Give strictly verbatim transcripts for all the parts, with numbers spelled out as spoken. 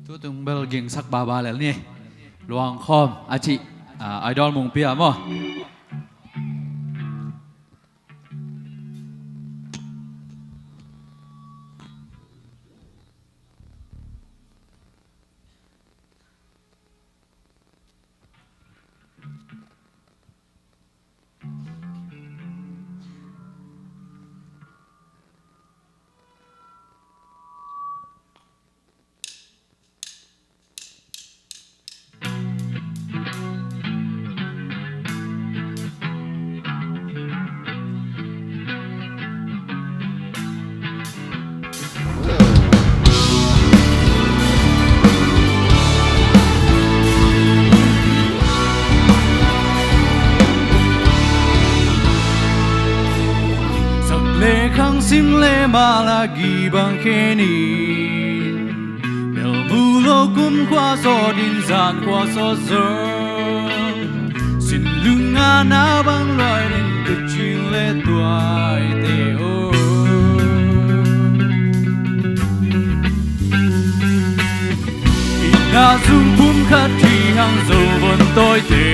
Tutung bel gingsak baba lel ni. Luang khawm a cih, ah, Idol Mungpi ah maw. Sak le khang, sim le mah, lagi bang khen in, bel mu lo kum khua sawt in, zan khua sawt zong, sin lung a na bang luai in, kut cing le tuaite aw. Inn a sung pum khat hi hang, Zo vun tawite,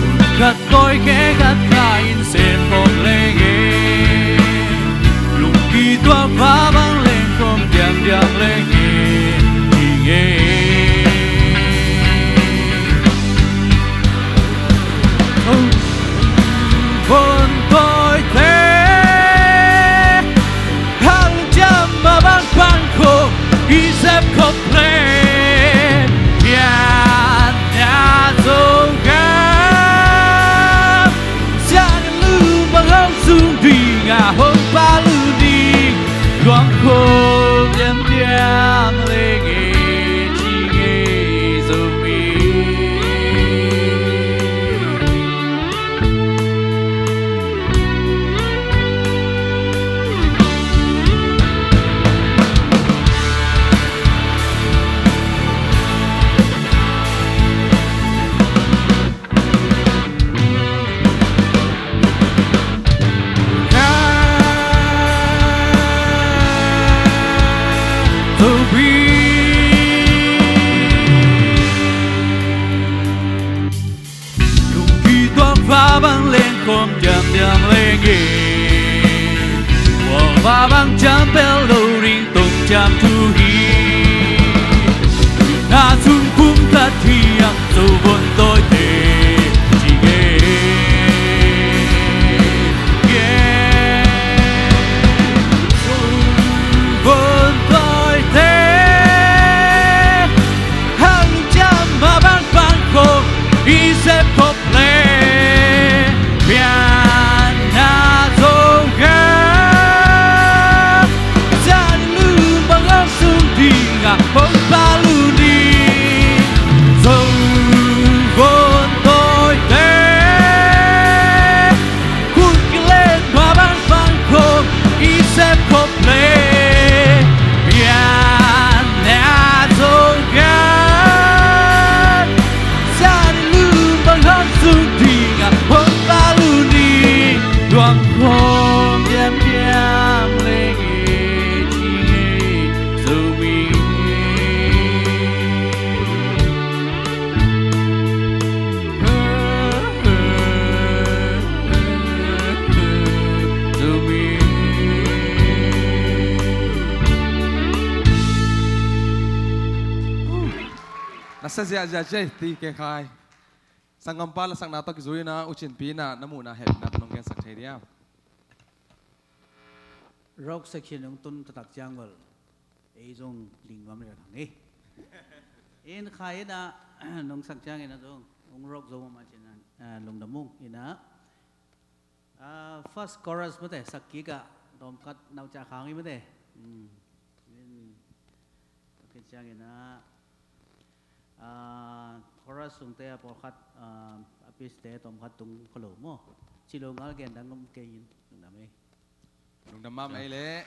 pum khat tawi khe khat kha in, sem khawm leng e. Lungki tuak va bang leng khawm diamdiam leng e, hi nge. Vun tawite, hang ciam a bang pan khawm i sep khop le, pian a zong a, sian lum bang hong sung ding a, hong palu ding, luang khawm diamdiam leng e, ci nge Zomi. Lungki tuak va bang leng khawm diamdiam leng e. Khual va bang ciam pel lo, ring tong ciam thu hi. Na sung kum khat hi hang, Zo vun tawite, ci nge. Zo vun tawite, hang ciam a bang pan khawm i sep khop le, pian a zong a, sian lum bang hong sung ding a, hong palu ding, Zo vun tawite. Khut kileng va bang pan khawm i sep khop le, pian a zong a, sian lum bang hong sung ding a, hong palu ding, luang khawm diamdiam leng e, ci nge Zomi. Na sa ziahziah cia ti ke khai. Sanggampa la sakna tawh kizui na, U Cin Pi na, na muhna hehpihna nong gensak thei diam? Rock section hong tun taktak ciang bel ei zong ling nuam lel hang hi. In khai in a, nong sak ciangin a zong hong rock zo mahmah cin a, lungdam ung. In a, a, first chorus mate, sak kik a, tawmkhat naucia khang hi mate. Hmm. In, a khit ciangin a, a, chorus sungte a pawlkhat, a, a pitch te tawmkhat tung kho lo maw? Ci lo ngal gen dang om kei in, lungdam ei. Lungdam mahmah ei leh.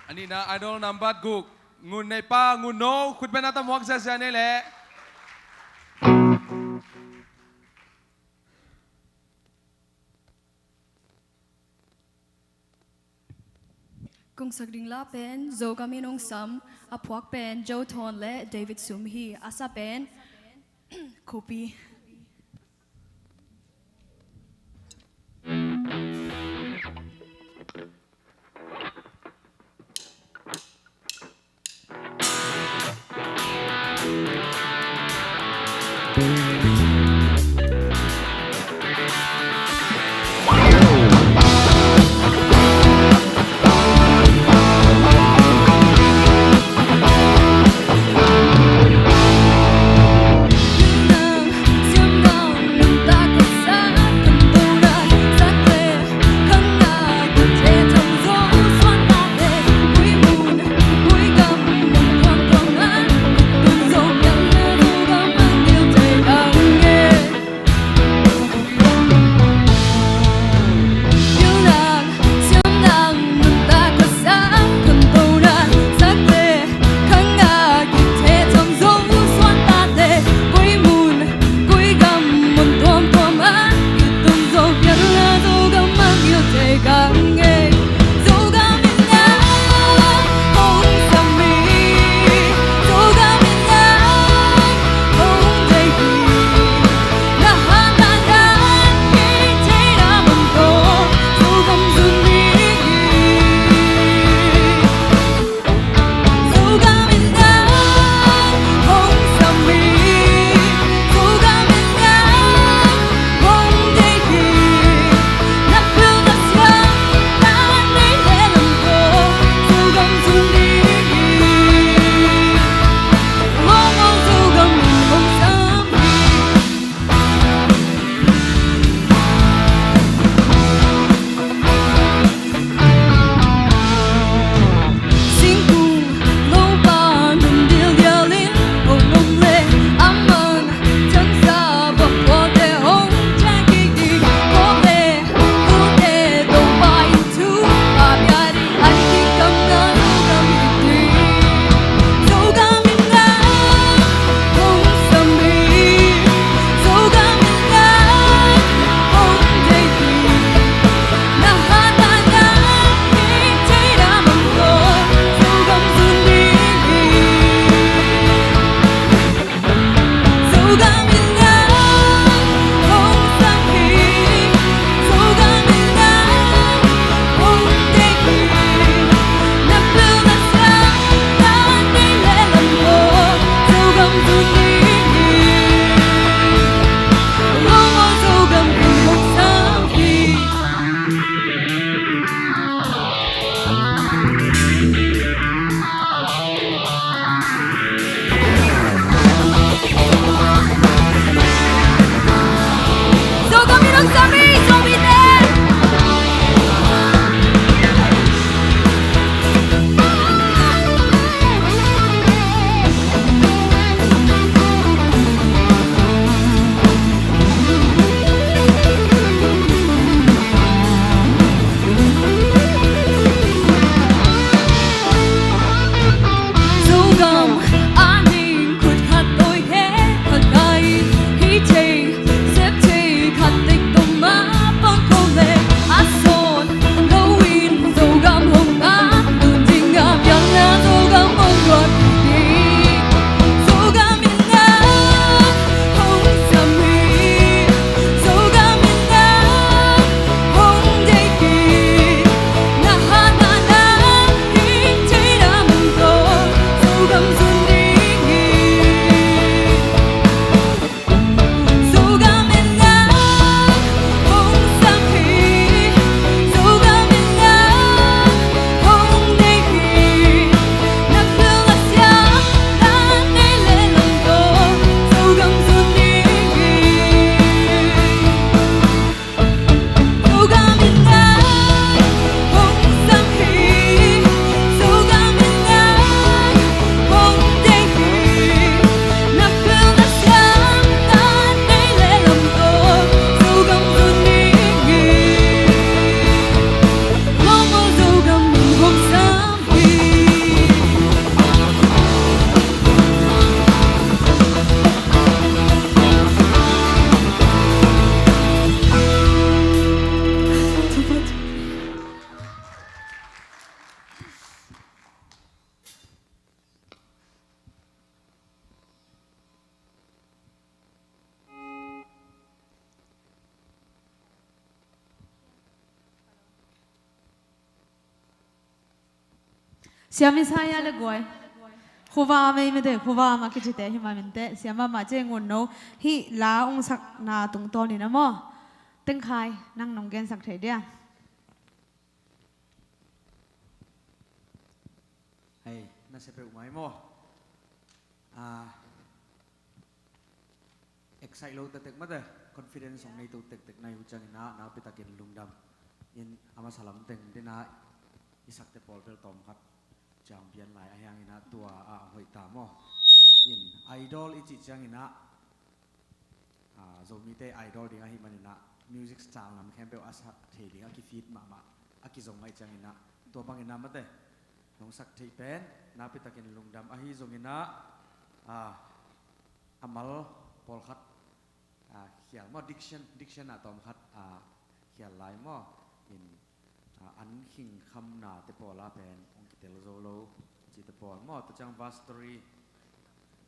A nihna Idol nambat guk, Ngun Nei Pa, Ngun No, khutbetna tawh muak ziahziah nei leh. Kungsak ding la pen Zogam in hong sam, a phuak pen Joe Thawn le David Sum hi. A sa pen Khupi. Siam Isaiah le guai. Khuva mei mete, khuva ma kici te hi ma min te. Siam ma ma ce ngun no. Hi la ung sak na tung ton in a maw. Teng Khai, nang nong gen sak thei dia. Hei, na se peuh mai maw. Ah, excite lo tektek mate, confidence hong nei to tektek na hi uh ciangin ah, nakpi takin lungdam. In a masa lam teng dena i sakte pawl bel tawm khat ciang pian lai a hiangin ah tua a hoih ta maw. In Idol i cih ciangin ah, ah, Zomite Idol ding ahi manin ah, music style lam khempeuh a sak thei ding a kifit mahmah, a kizong ahi ciangin ah, tua bangin ah mate, nong sak theih pen, nakpi takin lungdam ahi zongin ah, ah, a mal pawlkhat, ah, khial maw, diction, diction ah tawm khat, ah, khial lai maw. In, ah, an khing khamna te pawl ah pen hong kitel zo lo, ci te pawl maw. Tua ciang verse three,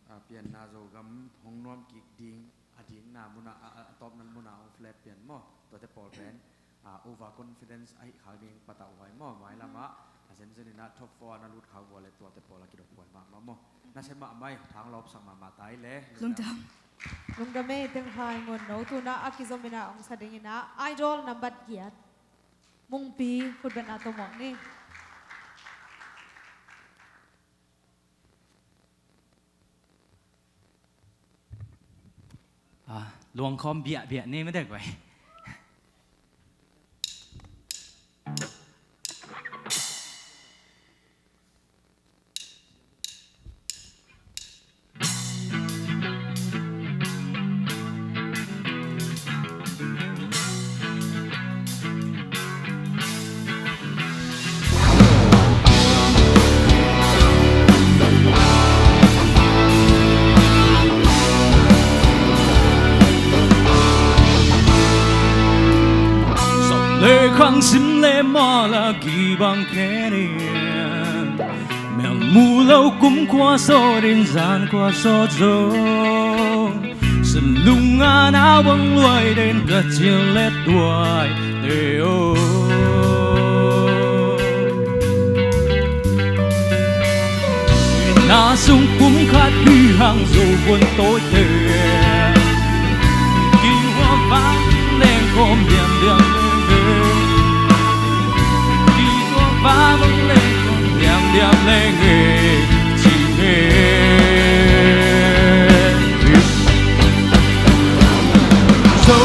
ah, pianna Zogam hong nuam kik ding, a dingna mun ah, a, a, a tawpna mun ah hong flat pian maw. Tua te pawl pen, ah, overconfidence ahi khak ding patah huai maw. Mailam ah a zenzen in ah top four ah na lut khak uh a leh tuate pawl a kidop huai mahmah maw. Nasia mahmah hi, thang lawpsak mahmah ta hi le. Lungdam. Lungdam ei, Teng Khai Ngun No. Tu-in ah a kizom in ah hong sa ding in ah Idol nambat giat, Mungpi, khutbetna tawh muak ni. Ah, luangkhawm biahbiah ni mate guai. Sam le khang, sim le mawh la kibang khen in, mel mu lo kumkhua sawt in zankhua sawt zo. Sun lung a na uang luai den ka cil le tuai te o. Na sung kum khat hi hang Zo vuan tawite. Kihuam vang leng kawm diamdiam leng e. Kihuam vang leng kawm diamdiam leng e. Ci e. Zo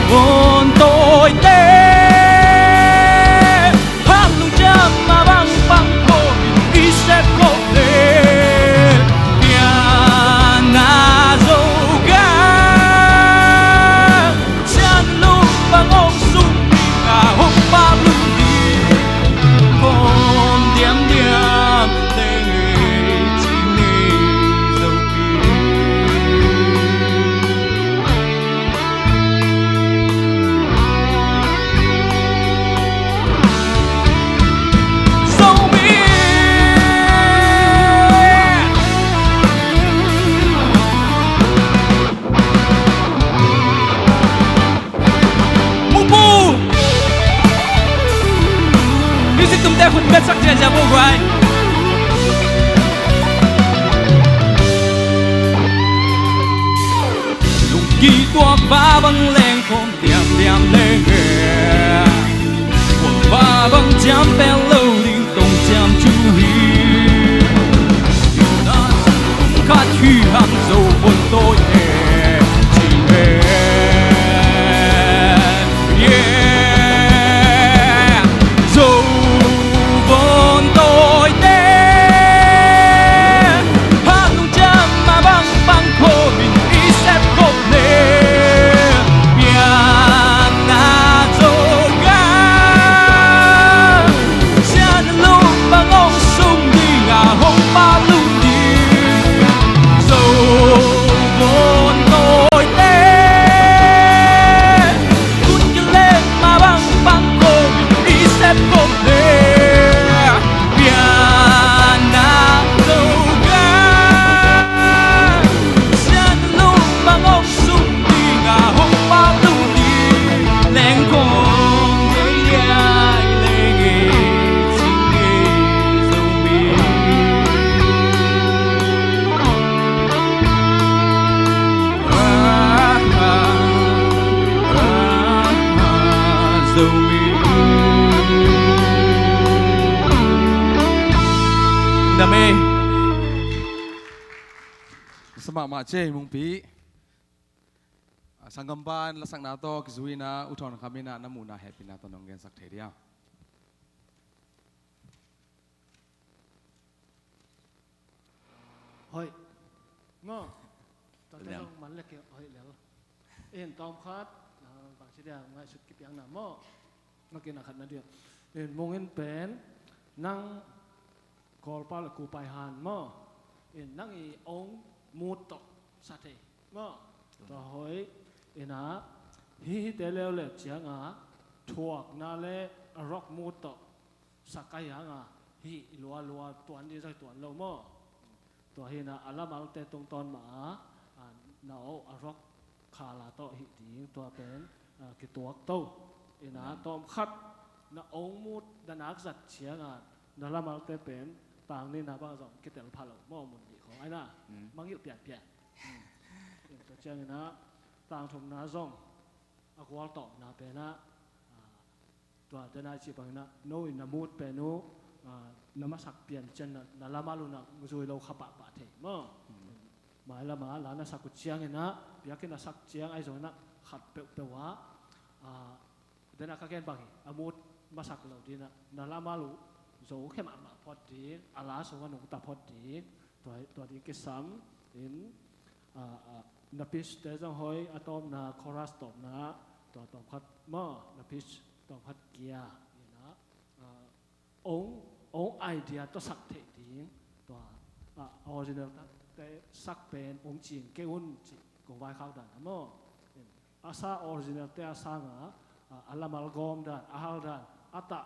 vuan tawite. Hang lungciam a bang pang khawm in i sep khop le. Pianna Zogam cian lung bang hong sung ding a hong pang lung ding. Kawm diamdiam leng e, ci e Zopi. Mungpu! Music tumte khut betsak ciancian po guai. Lungki tuak va bang leng khawm diamdiam leng e. Tuak va bang ciam pel lo ding tong ciam cu hi. Khat hi hang Zo vuan tawite. Ci e. Yeah. Zo vuan tawite. Hang lungciam a bang pang khawm in i sep khop le. Pianna Zogam Mahmah ci ei Mungpi. A, sanggam pan lasakna tawh kizui in ah U Thawn Kham in ah na muhna hehpihna tawh nong gensak thei diam? Hoih. Maw. Tate zong man le kei hoih lel. In tawmkhat, ah, bangci dia ngaihsut kipiakna maw. Ngakin a khatna dia. In Mung in pen nang Kawlpau le Kupai han maw. In nang i ong mut tawh sa thei maw. Tua hoih in ah hih hihte leuleu ciang a thuakna le a rock mut tawh sa kai hang a hih i lualua tuan ding zong hi tuan lo maw. Tua hi in ah a lamalte tungtawn mah a, a, na aw a rock khala tawh hih ding tua pen, a, kituak to. In ah tawmkhat na ong mut na nak zat ciang a na lamalte pen tang nihna bang zong kitel pha lo maw, mun nih khawng ai na. Mm. Mangilh pianpian. Mm. In tua ciang in ah tang thumna zong a gualtawpna pen ah, a, tua tena i cih bangin ah no in na mut pen uh, a, na masak pian ciang na, na lamal uh na zui lo kha pahpah thei maw. Mm. Mailam a la na sak uh ciangin ah biakinn a sak ciang ahi zongin ah khat peuhpeuh ah, a, tena ka gen bang hi a mut masak lo ding ah na lamal uh zo khia mahmah phot ding, a la sung a nungta phot ding, tua, tua ding kisam in, a, a, na pitch te zong hoih, a tawpna, chorus tawpna, tua tawmkhat maw, na pitch tawmkhat kia in ah, a, ong, ong idea tawh sak theih ding, tua, a, original te sak pen ong cing kei un cih kong vaikhak dan a maw. A sa original te a sang a, a, a lamal gawm dan, a hal dan, a tah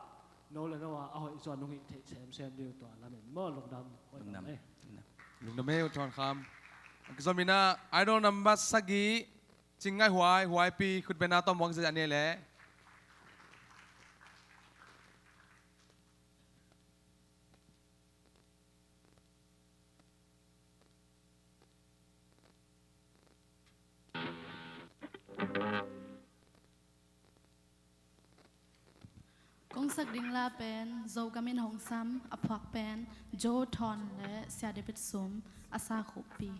no le no a, a hoih zuan nung hih theih semsem ding uh tua lamen maw, lungdam, hoih lungdam, lungdam, eh. Lungdam. Lungdam ei U Thawn Kham. A kizom in ah idol number sagih, Cing Ngai Huai, Huaipi, khutbetna tawm wang zia nia le. Kong sak ding la pen Zogam in hong sam, a phuak pen Joe Thawn le Sia David Sum, a sa Khup Pi.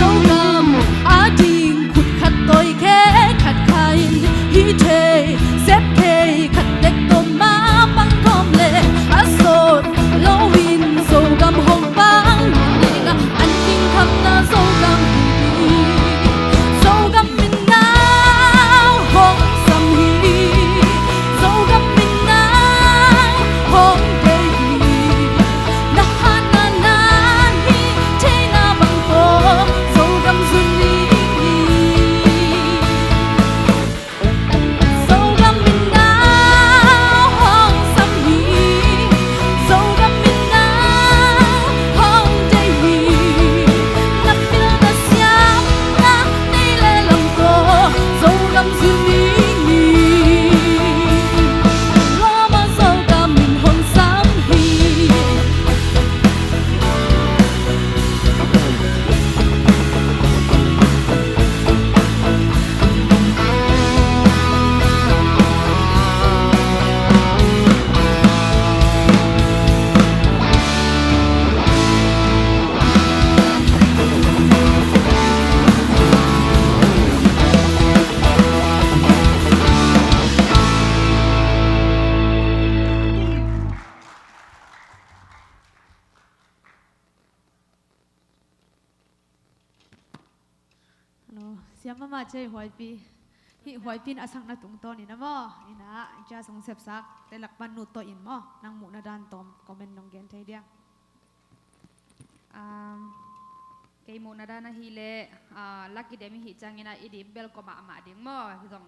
Zogam ading khut khat tawi khe khat kha in, hi thei sep thei khat tek tawm mah pang kawm le a sawt lo in Zogam hong pang ding a, an ding khamna Zogam hi ding. Zogam min na hong sam hi, Zogam min na hong deih hi. Na hatna na hih theihna bang tawh Zogam zui ni hi. Zogam min na hong sam hi, Zogam min na hong deih hi. Na pil na siam na nei le lam tawh Zogam zui ni hi. Lawm a Zogam min hong sam hi. Hello. Siam mahmah ci ei Huaipi. Hih Huaipi in a sakna tungtawn in a maw, ina jazz hong sepsak te lak pan Nu Tawh in maw, nang muhna dan tawm comment nong gen thei dia? Um, kei muhna dan ahih leh, ah, la kidem i hih ciangin a i dim bel kua mahmah ding maw. Hi zong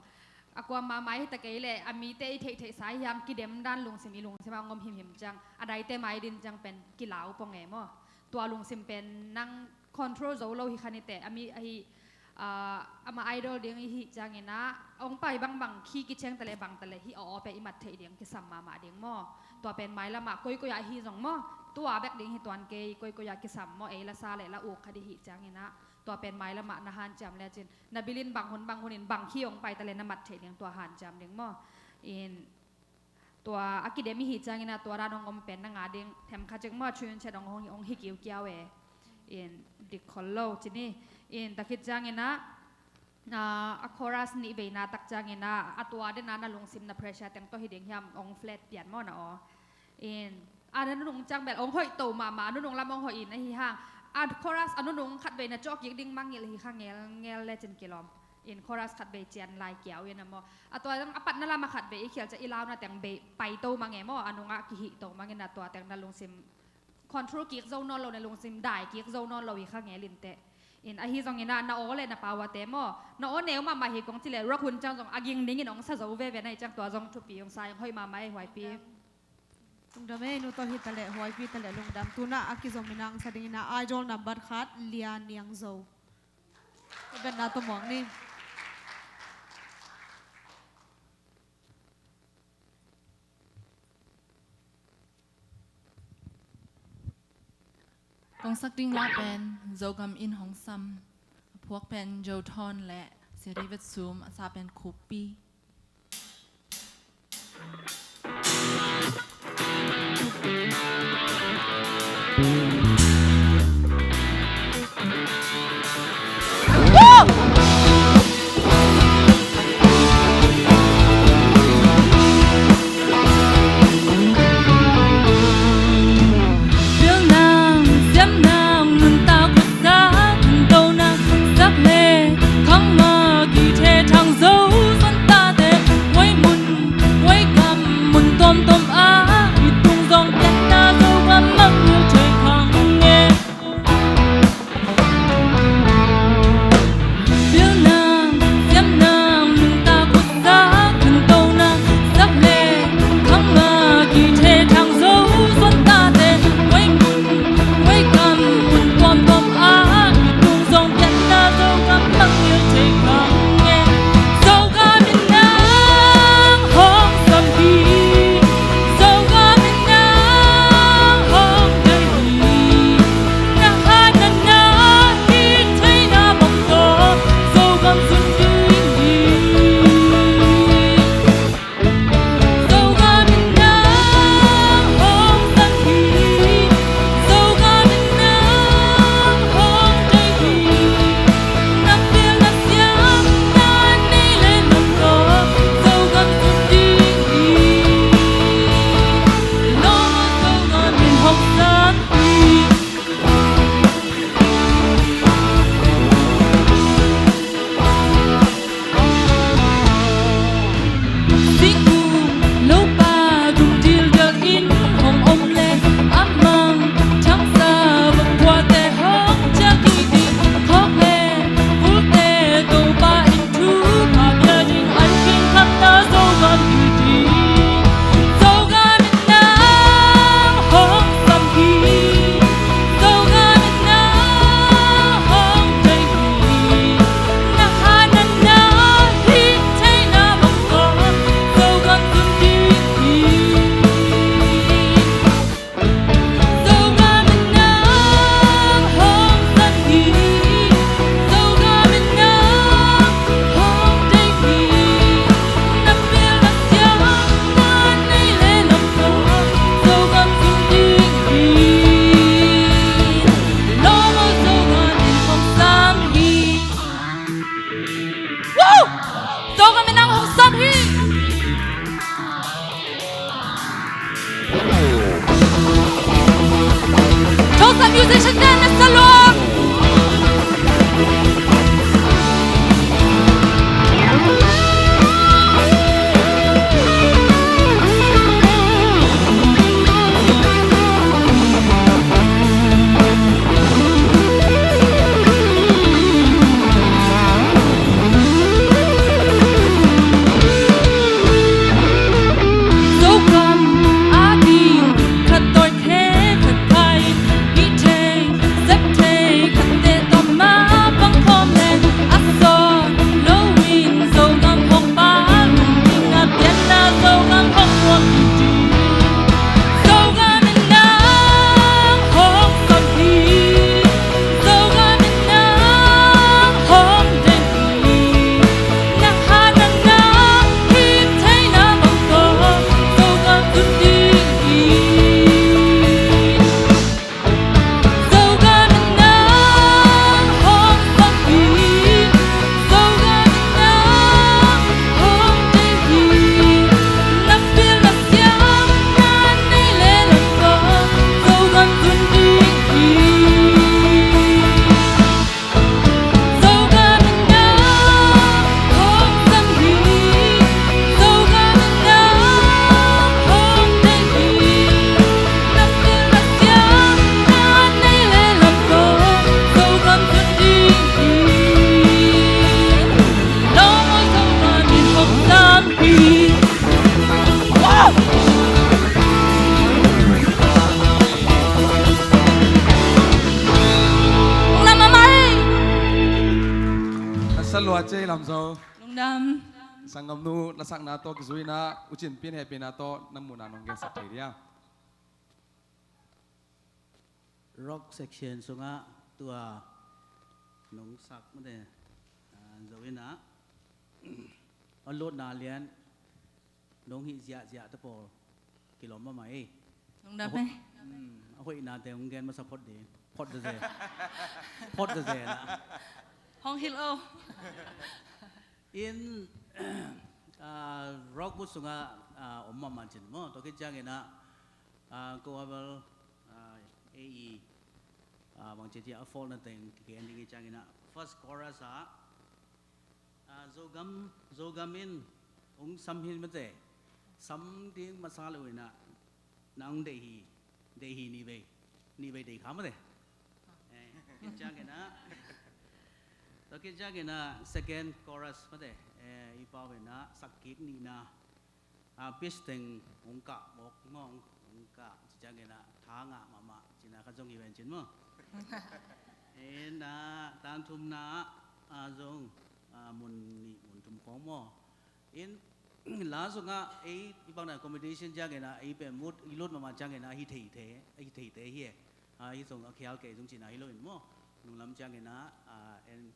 a kua mahmah hi ta kei leh a mite i theihtheihsa hi hang kidem dan lungsim i lungsim a hong om himhim ciang a daite mai din ciang pen kilau pong e maw. Tua lungsim pen nang control zo lo hi kha ni teh, a mi ahi, ah, ama idol ding i hih ciangin ah hong pai bangbang khi kicheng ta leh bang ta leh hih a aw pen i mat theih ding kisam mahmah ding maw. Tua pen mailam ah koikoi ah hi zong maw, tua bek ding hi tuan kei, koikoi ah kisam maw, ei la sa leh la uk khat i hih ciangin ah tua pen mailam ah na hanciam lecin na bil in bang hun bang hun in bang khi hong pai ta leh na mat theih ding tua hanciam ding maw. In tua a kidem i hih ciangin ah tua dan hong om pen nang a ding themkhat cik maw, chun chet hong, hong, hong hi kiukiau e. In dik khol lo ci ni. In tua khit ciangin ah, ah, a chorus nih veina tak ciangin ah a tua den a na lungsim na pressure teng tawh hi ding hiam, hong flat pian maw na aw. In a nunung ciang bel hong hoih to mahmah, a nunung lam hong hoih in ahi hang a chorus a nunung khat vei na cawh kik ding mangngilh hi kha ngelngel lecin kilawm. In chorus khat vei cian lai kiau in a maw. A tua zong a patna lam a khat vei i khial ciah i launa teng bei pai to mang e maw, a nungah kihih to mang in a tua teng na lungsim control kik zo nawn lo, na lungsim dai kik zo nawn lo hi kha ngel in teh. In ahi zongin ah na aw le na pau a te maw, na aw neu mahmah hi kong ci leh rock hun ciang zong a ging ning in hong sa zo veve na hi ciang tua zong thupi hong sa ing, hoih mahmah e Huaipi. Lungdam e, Nu Tawh hi ta leh Huaipi ta leh lungdam. Tuna a kizom in ang sa dingin ah idol nambat khat Lia Niang Zo. Betna tawh muak ni. Kong sak ding la pen Zogam in hong sam. A phuak pen Joe Thon le Sia David Sum, a sa pen Khup Pi. A sa lua cia i lam zo. Lungdam. Sanggamnu lasakna tawh kizui-in ah, U Cin Pin hehpihna tawh na muhna nong gensak thei dia? Rock section sungah tua nong sak mate, ah, zo-in ah, a lawtna lian nong hih ziahziah te pawl kilawm mahmah ei. Lungdam ei. Hmm, a hoihnate hong gen masa phot ding. Phot zaze. Phot zaze na. Hong hilh o. In, ah, rock bu sungah, ah, om mahmah cin maw. Tua khit ciangin ah, ah, ko a bel, ah, A E, ah, bang ci a fault na teng kigen ding i ciangin ah, first chorus ah, ah, Zogam, Zogam in hong sam hi mate. Sam ding masa lo in ah, nang deih hi, deih hi ni vei, ni vei deih kha mate. Eh, khit ciangin ah, tua khit ciangin ah second chorus mate, eh, i pau in ah sakkik nihna, ah, pitch teng hong kah mawk maw, hong kah ci ciangin ah tha ngah mahmah cihna khat zong hi ven cin maw. In ah tangthumna ah zong, ah, mun nih mun thum khawng maw. In, la sungah ei, i bangna competition ciangin ah, ei pen mut, i lut mahmah ciangin ah, hi theite, hi theite hi e. Ah, hi sung a khial kei sung cihna hi lo in maw. Nunglam ciangin ah, ah, en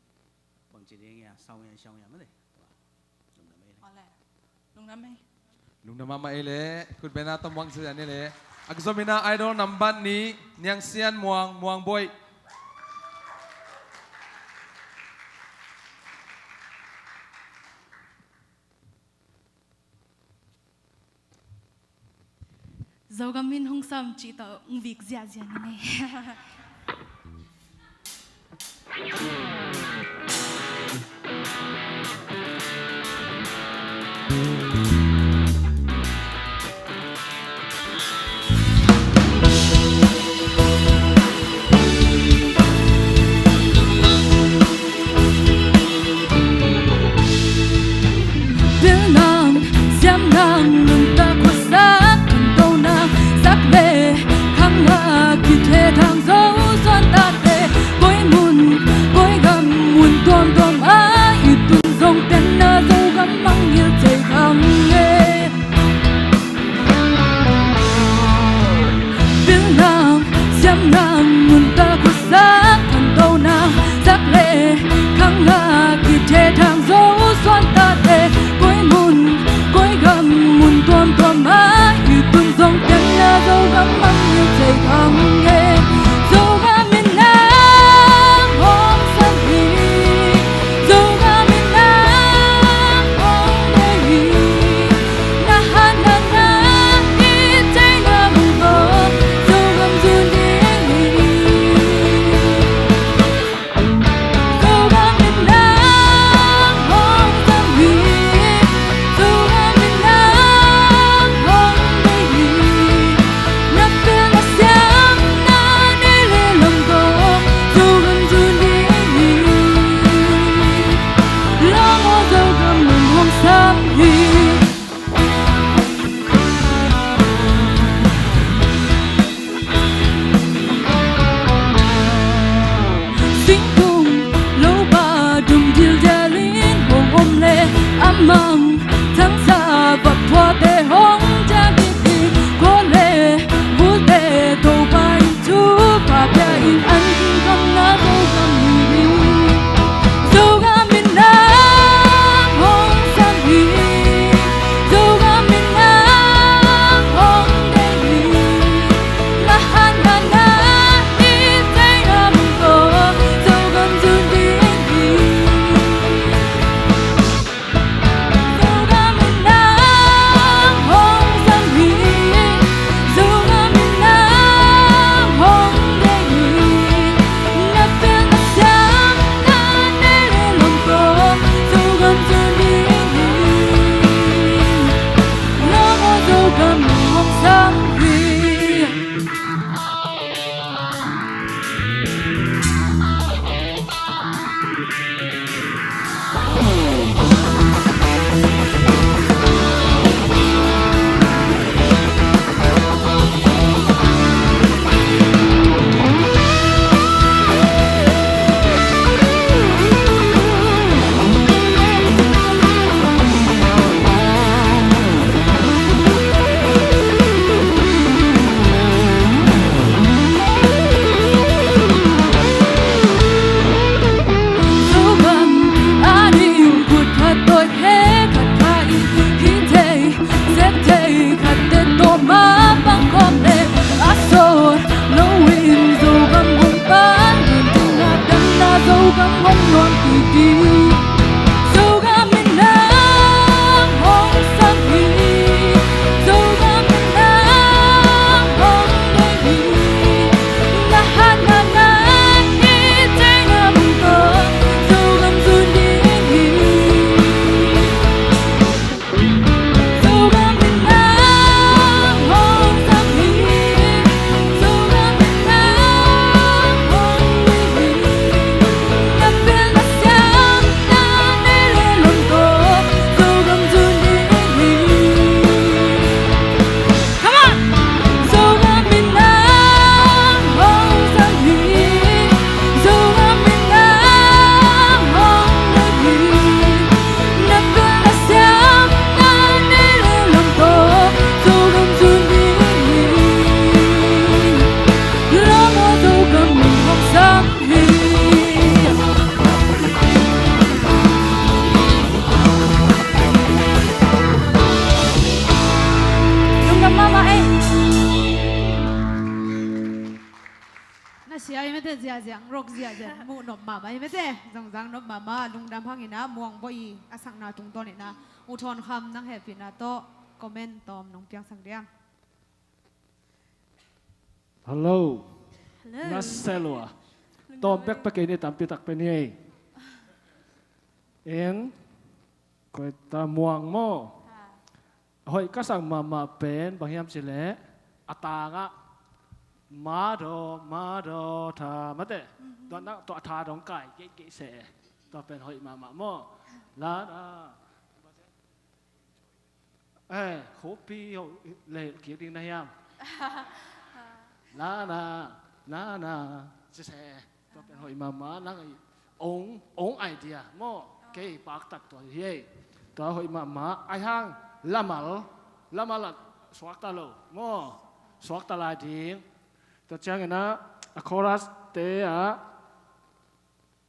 bang ci ding ia, sau ia, sau ia mate. Lungdam ei. Lungdam ei. Lungdam mahmah ei le, khutbetna tawh muang ci ding ei le. A kizom in ah Idol nambat nih, Niang Sian Muang, Muang Boih. Zogam in hong sam cih tawh hong vik ziahziah ni nei. Bil nang, siam nang, nuntak khuasak, khanto nang, sak le khang a kithe thang zo suan tate, koi mun, koi gam, mun tuamtuam a i tun zong tenna Zogam mangngilh thei khang e. Bil nang, siam nang, nuntak khuasak, khanto nang, sak le khang a kithe thang zo suan tate, koi mun, koi gam, mun tuamtuam a i tun zong tenna Zogam mangngilh thei khang e. Zogam in nang hong sam hi. Zogam in nang hong deih hi. Na hatna na it theihna bang tawh Zogam zun ding hi. Zogam hong pan, damna Zogam hong nuam kik ding. Zogam in nang hong sam hi. Zogam in nang hong deih hi. Na hatna nai hi, tei ngam hong tawh, Zogam zun ding hi. Lungdam mahmah ei. Na sia i mete, ziahziah, rock ziahziah, muh nop mahmah i mete, zongzang nop mahmah, lungdam hang ina, Muang Bawi a sakna tungtawn ina, U Thawn Kham nang hehpihna tawh comment tawm nong piangsak diam. Hello. Hello. Na selua. Tawm bekbek ei ni, tampi tak pen hi ei. En, koi ta, Muang maw. Hoih ka sak mahmah pen bang hiam cih leh, a tangah ma do, ma do, tha, mate. Tua nang tua tha dong kai geihgeih seh. Tua pen hoih mahmah maw. La na. Eh, khopi ho le kik ding na hiam. La na, la na, ci seh. Tua pen hoih mahmah, nang ong, ong idea maw. Kei paktat tua hi ei. Tua hoih mahmah, ai hang, lamal, lamal ah suakta lo maw. Suakta lai ding. Tua ciangin ah, a chorus te ah,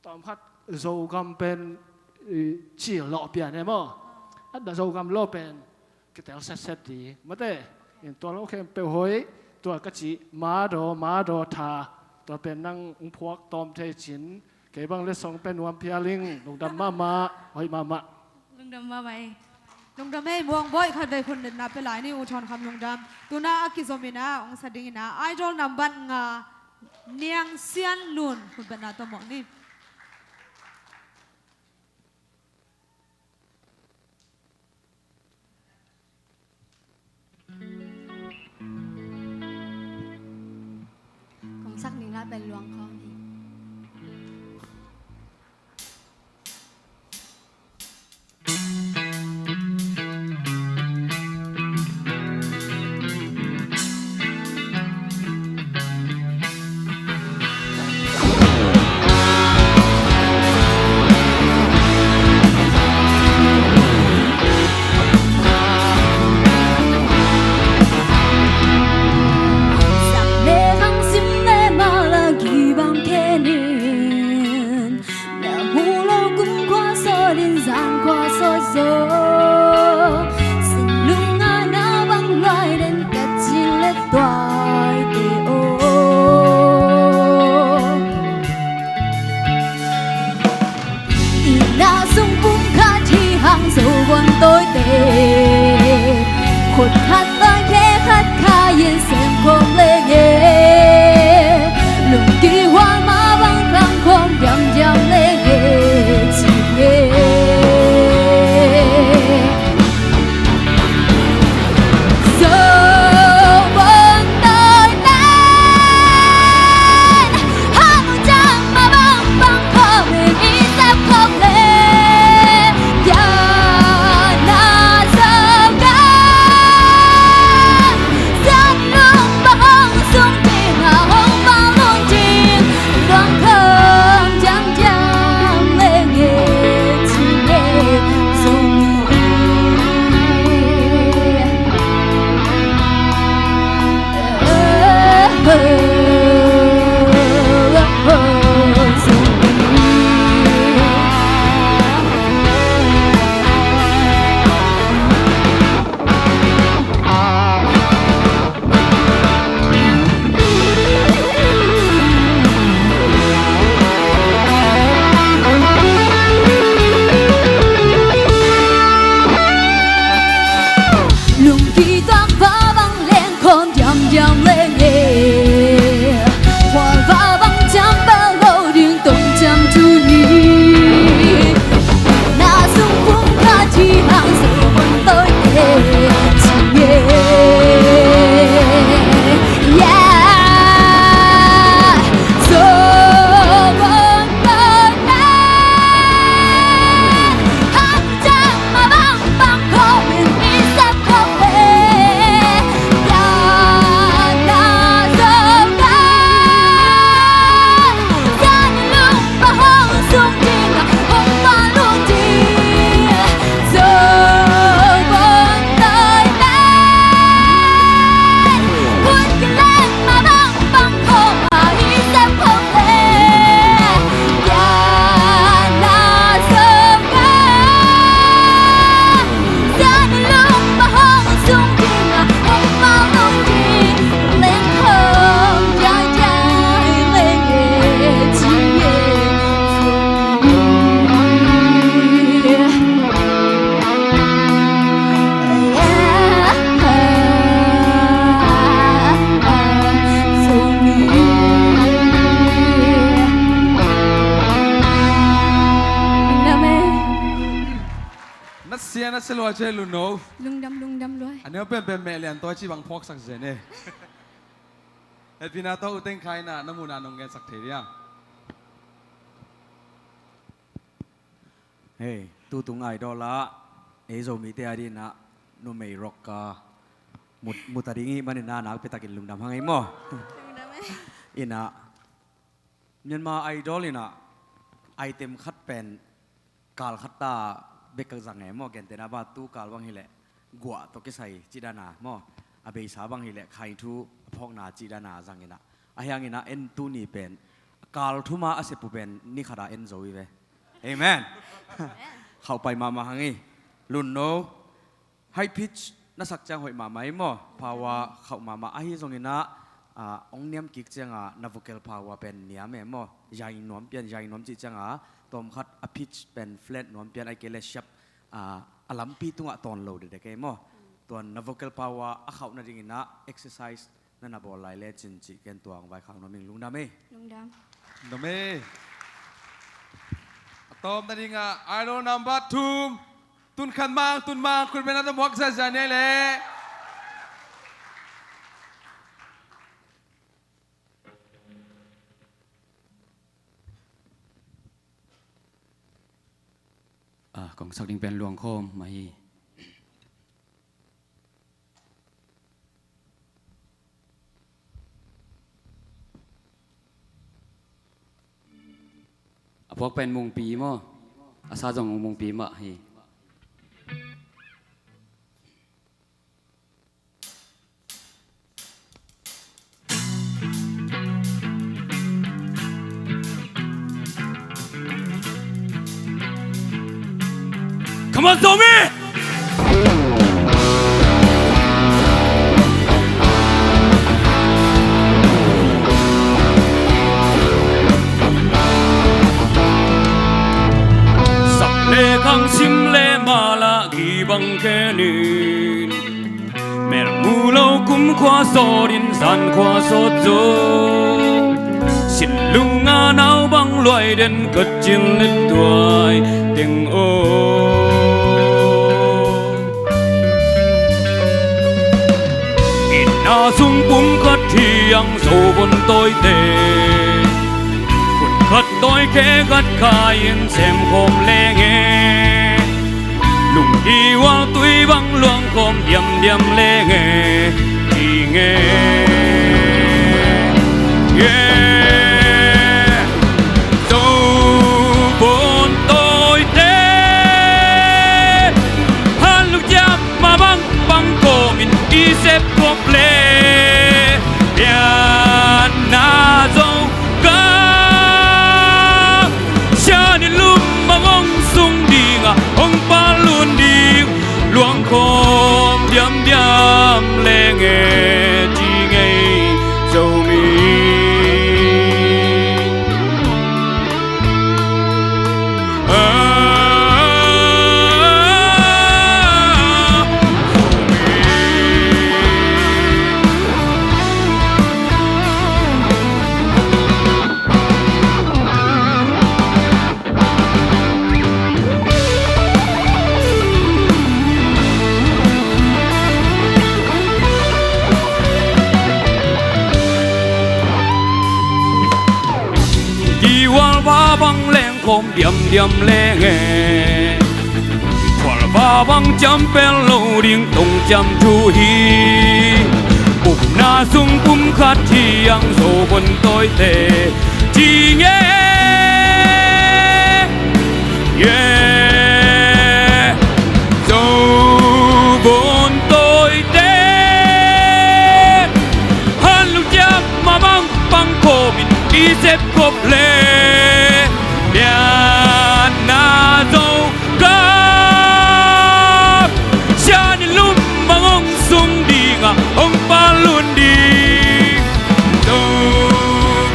tawmkhat Zogam pen, i, cil lawh pian e maw. A da Zogam lo pen kitel setset ding mate. In tua lo khempeuh hoih, tua ka cih ma do, ma do tha, tua pen nang ong phuak tawm thei cin, kei bang letsong pen nuam phial ing, lungdam mahmah, hoih mahmah. Lungdam mahmah ei. Lungdam ei, Muang Bawi, khatvei khut betna pia lai ni, U Thawn Kham lungdam. Tuna a kizom ina, ong sa ding ina, Idol nambat nga, Niang Sian Lun, khut betna tawh mawh ni. Kong sak ding la pen luang khawm hi. Sia lua ce lun no. Lungdam, lungdam lua. A neu penpen meh lian tawi ci bang phawksak zen e. Hehpihna tawh U Teng Khai na, na muhna nong gensak thei diam? Hei, tutung Idol ah ei Zomite a dingin ah numei rock ka mut, mut a ding i hih manin ah nakpi takin lungdam hang ei maw. Lungdam ei. Ina Myanmar Idol ina item khat pen kal khat ta bek ka zang e maw, gentehna bang tu kal bang hileh guah tawh kisai cih dana maw, a beisa bang hileh khaithu a phawkna cih dana zang ina. A hiang ina en tuni pen kal thuma a sepu pen ni khata en zo i ve. Amen. Khauh pai mahmah hang i. Lun no. High pitch na sak ciang hoih mahmah i maw, power khauh mahmah. Ahi zongin ah, ah, hong niam kik ciangah na vocal power pen niam e maw, zai nuam pian, zai nuam cih ciangah tawmkhat a pitch pen flat nuam pian, ahih kei leh sharp, ah, a lampi tungah tawn lo dekdek e maw. Tuan na vocal power a khauh nadingin ah exercise na na bawl lai lecin cih ken tuang vaikhak nuam ing. Lungdam e. Lungdam. Lungdam e. A tawp nadingah Idol number two. Tun khat mang, tun mang, khut beng na tawh muak zazia ni le. Ah, kong sak ding pen Luang Khawm mah hi. A phawk pen Mungpi maw? A sa zong Mungpi mah hi. Come on, Zomi! Sak le khang, sim le mala, kibang khenin, melmu lo kumkhua sawtin zankhua sawt zo. Sinlunga nau bang luai den, kacin le tuai teng aw. Inn a sung pum khat hi ang, Zo vun tawite. Khut khat tawi khe khat khai-in sem khawm leng e. Lung kiual tui bang luang khawm diamdiam leng e, ci nge. Nge. Zo vun tawite. Han luk ciam mah bang pang kawmin i sep khop le. Pianna zo ka sian in lum a ngong sung dingah hong palun ding, luang khawm diamdiam leng e, ci ngei Zomi. Kiual va bang leng khawm diamdiam leng e. Khual va bang ciam pel lo ding tong ciam thu hi. Upna sung pum khat hi ang, Zo vun tawite, ci nge. Nge. Zo vun tawite. Han luk ciam mah bang pang khawmin i sep khop le. Pianna zo ka sian in lum a ngong sung dingah hong palun ding. Zo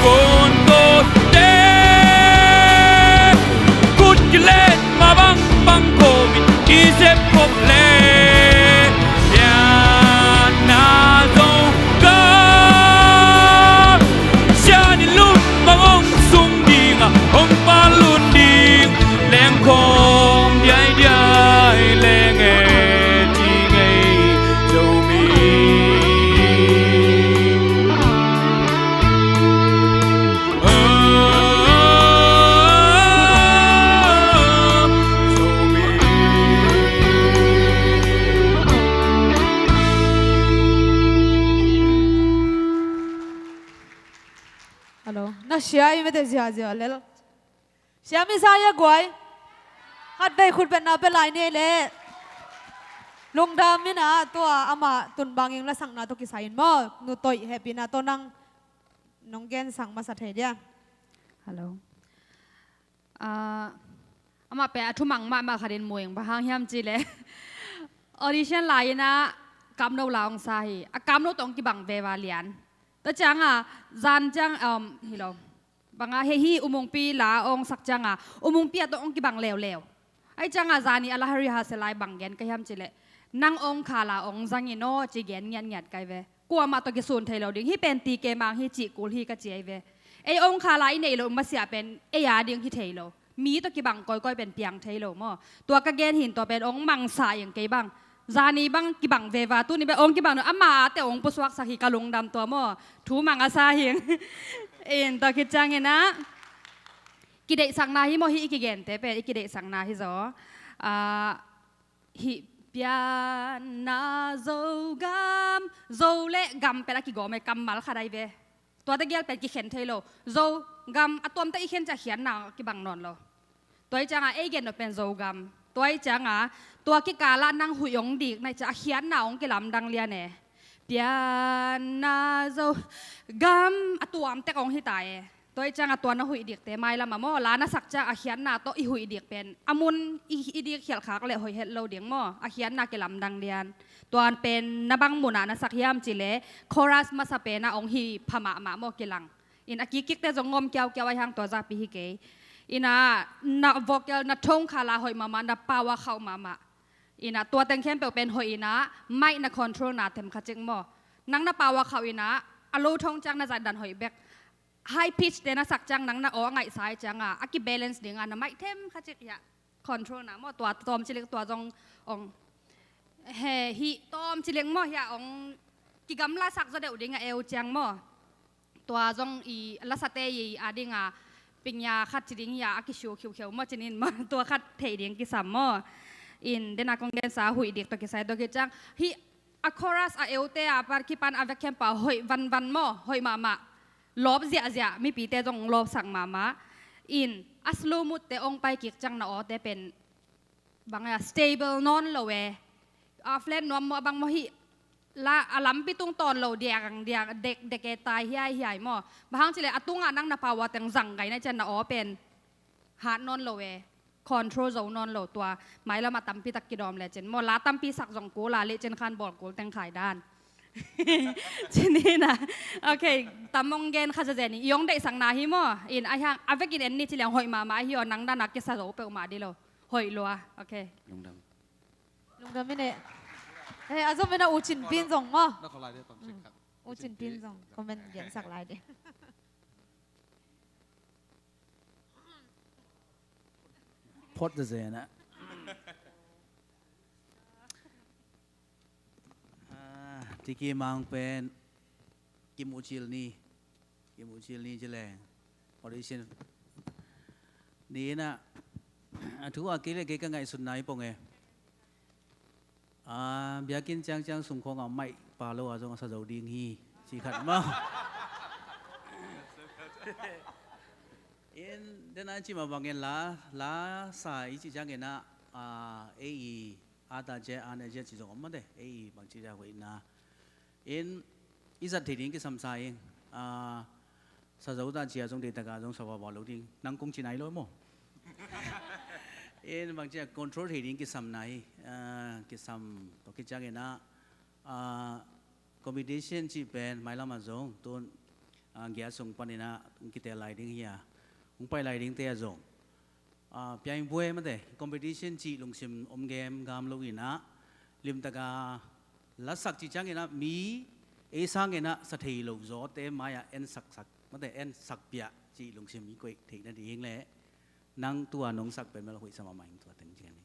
vun tawite. Khut kilet mah bang pang khawmin i sep khop le. Pianna zo ka sian in lum a ngong sung dingah hong palun Na sia i mete ziazia lel. Siam i sa ia guai. Khat vei khut betna pe lai ni le. Lungdam in ah tua amah tun bangin lasakna tawh kisai in maw. Nu Toih hehpihna tawh nang nong gensak masa thei dia. Hello. Ah, amah pen a thumang mahmah khat in muing bang hang hiam cih leh audition lai in ah kamno la ong sa hi. A kamno tawh ong kibang veva lian. Tua ciang a zan ciang um, hi lo. Bang a hei hi U Mungpi la ong sak ciang a U Mungpi a tawh ong kibang leuleu. Ahi ciang a zan i a la hari ha se lai bang gen ka hiam cih leh nang ong kha la ong zang in aw ci gen ngiatngiat kai ve. Kuamah tawh kisun thei lo ding hi pen T K Mang hi cih kul hi ka ci ai ve. Ei ong kha la i neih loh masiah pen ei a ding hi thei lo. Mi tawh kibang kawikawi pen piang thei lo maw. Tua ka gen hin tua pen ong mangsa ing kei bang. Zani bang kibang veva tuni bang ong kibang no ama a te ong pusuaksak hi ka lungdam tua maw. Thu mang a sa hing. In tua khit ciangin ah kideihsakna hi maw hi i kigente pen i kideihsakna hi zaw. Ah, hih pianna Zogam, Zo le gam pen a kigawm e kammal khat ai ve. Tuate gial pen kikhen thei lo. Zogam a tuamte i khen ciah khiatna kibang nawn lo. Tua i cianga ei gen lo pen Zogam. Tua i cianga tua kikala nang huih ong dik na i ciah a khiatna ong kilamdang lian e. Pianna Zogam a tuamtek ong hita e. Tua i cianga tua na huih dikte mailam a maw la na sak ciang a khiatna tawh i huih dik pen a mun i, i dik khialh khak le hoih het lo ding maw a khiatna kilamdang lian. Tuan pen na bang munah na sak hiam cih leh chorus masa pen a ong hi pha mahmah maw kilang. In a kikkikte zong ngawm kiaukiau ai hang tua zapi hi kei. Ina na vocal na thong khala hoih mahmah na power khauh mahmah. Ina tua teng khempeuh pen hoih ina mic na control na them kha cik maw. Nang na power khauh ina a lo thong ciang na zat dan hoih bek. High pitch te na sak ciang nang na aw a ngaihsa ai cianga a kibalance dinga na mic them kha cik hiah. Control na maw tua tawm cilik tua zong ong he hi tawm cilik maw hiah ong kigamla sak zaw deuh ding a eu ciang maw. Tua zong i lasate i a dinga pingya khat ci ding hiah a kisiu khiukheu maw cinin maw tua khat theih ding kisam maw. In dena kong gensa huih dik tawh kisai tawh kiciang hih a chorus a eute a par kipan a vek khempah hoih vanvan maw hoih mahmah. Lawp ziahziah mipite zong lawpsak mahmah. In a slow mood te ong pai kik ciang na awte pen bang a stable nawn lo e. A flat nuam maw a bang maw hih la a lampi tung tawn lo diang diang dek dek e tai hiai hiai maw. Bang hang cileh a tungah nang na power teng zang gai na cian na aw pen hat nawn lo e. Control zo nawn lo tua. Mailam a tampi tak kidawm le cin maw la tampi sak zong kul a leh cin khan bawl kul teng khai dan. Cin hi na. Ok, tam ong gen kha zazen i ong deihsak na hi maw. In a hiang a vekin en ni ci liang hoih mahmah hi aw nang dan a kisa zo peuhmah di lo. Hoih lua. Ok. Lungdam. Lungdam i ne. Eh, a zom i na U Cin Pin zong maw. Na kholai de tam sik khat. U Cin Pin zong comment gensak lai de. Phot zezen ah. Ah, T K Mang pen kimuh cil ni. Kimuh cil ni ci leng. Audition ni inah a thu a kei le kei ka ngaihsutna hi pong e. Ah, biakinn ciangciang sung khawngah maih pa lo a zong a sa zo ding hi. Ci khat maw. In dena ci mah bangin la la sa i ci ciangin ah, ah, ei i a ta cia an a cia ci zong om mate ei i bang ci cia hoihna. In i zat thei ding kisam sa ing. Ah, sa zo ta cia zong deitaka zong sa vava lo ding nang kong ci nai lo maw. In bang cia control thei ding kisam nai. Ah, kisam tawh kiciangin ah, ah, competition cih pen mailam ah zong tun, ah, giat sung panin ah hong kitel lai ding hi a hong pai lai dingte ah zong, ah, piang buai mate competition cih lungsim om gem gam lo inah limtaka lasak cih ciangin ah mi ei sangin ah sa thei lo zawte mai-ah en saksak mate en sakpiah cih lungsim i koih theih nading leh nang tua nong sak pen mel hoih sa mahmah ing tua teng ciangin.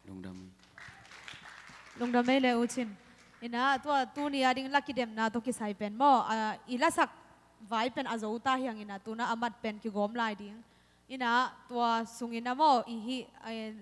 Lungdam. Lungdam ei le U Cin. Ina tua tuni a ding la kidemna tawh kisai pen maw, ah, i lasak vai pen a zo ta hiang ina tuna a mat pen kigawm lai ding. Ina tua sung ina maw i hi, eh,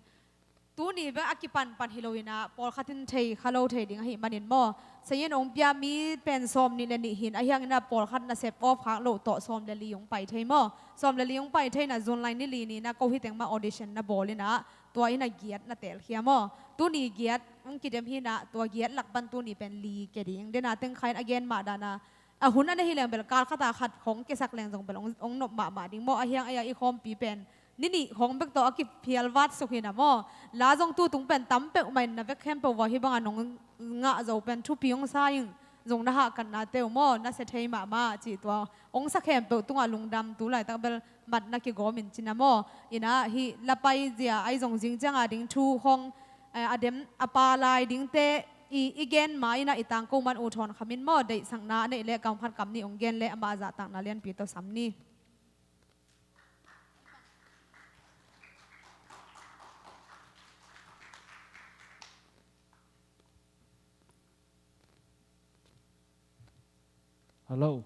tuni bek a kipanpan hi lo ina pawlkhat in thei kha lo thei ding ahi manin maw. Sayin ong pia mi pen sawm nih le nih hin, ahi hangin a pawlkhat nasep off khak loh tawh sawm le li ong pai thei maw? Sawm le li ong pai thei na, June lai ni li ni na ko hi teng mah audition na bawl in ah, tua in a giat na telkhia maw? Tuni giat ong kidem hi na, tua giat lak pan tuni pen li kia ding. Den a teng kha in a gen mah dan a, a hun a na hi leng bel kal khat a khat hong kiasak leng zong bel ong, ong nop mahmah ding maw? Ahi hang ei a i khawmpi pen ni nih khawng bek tawh a kiphial vat suk hi na maw? La zong tu tung pen tam peuhmah in na vek khempeuh vua hi bang a nong ngah zo pen thupi ong sa ing. Zong na hahkatna teuh maw, na sia thei mahmah cih tua ong sa khempeuh tungah lungdam, tu laitak bel mat na kigawm in ci na maw? In ah hih la paizia ai zong zing ciang a ding thu khawng, eh, a dem a pa lai dingte i, i gen ma in ah i tangko man uh thawn kham in maw? Deihsakna a neih leh kam khat kam nih ong gen leh amah a zahtakna lianpi tawh sam ni. Hello.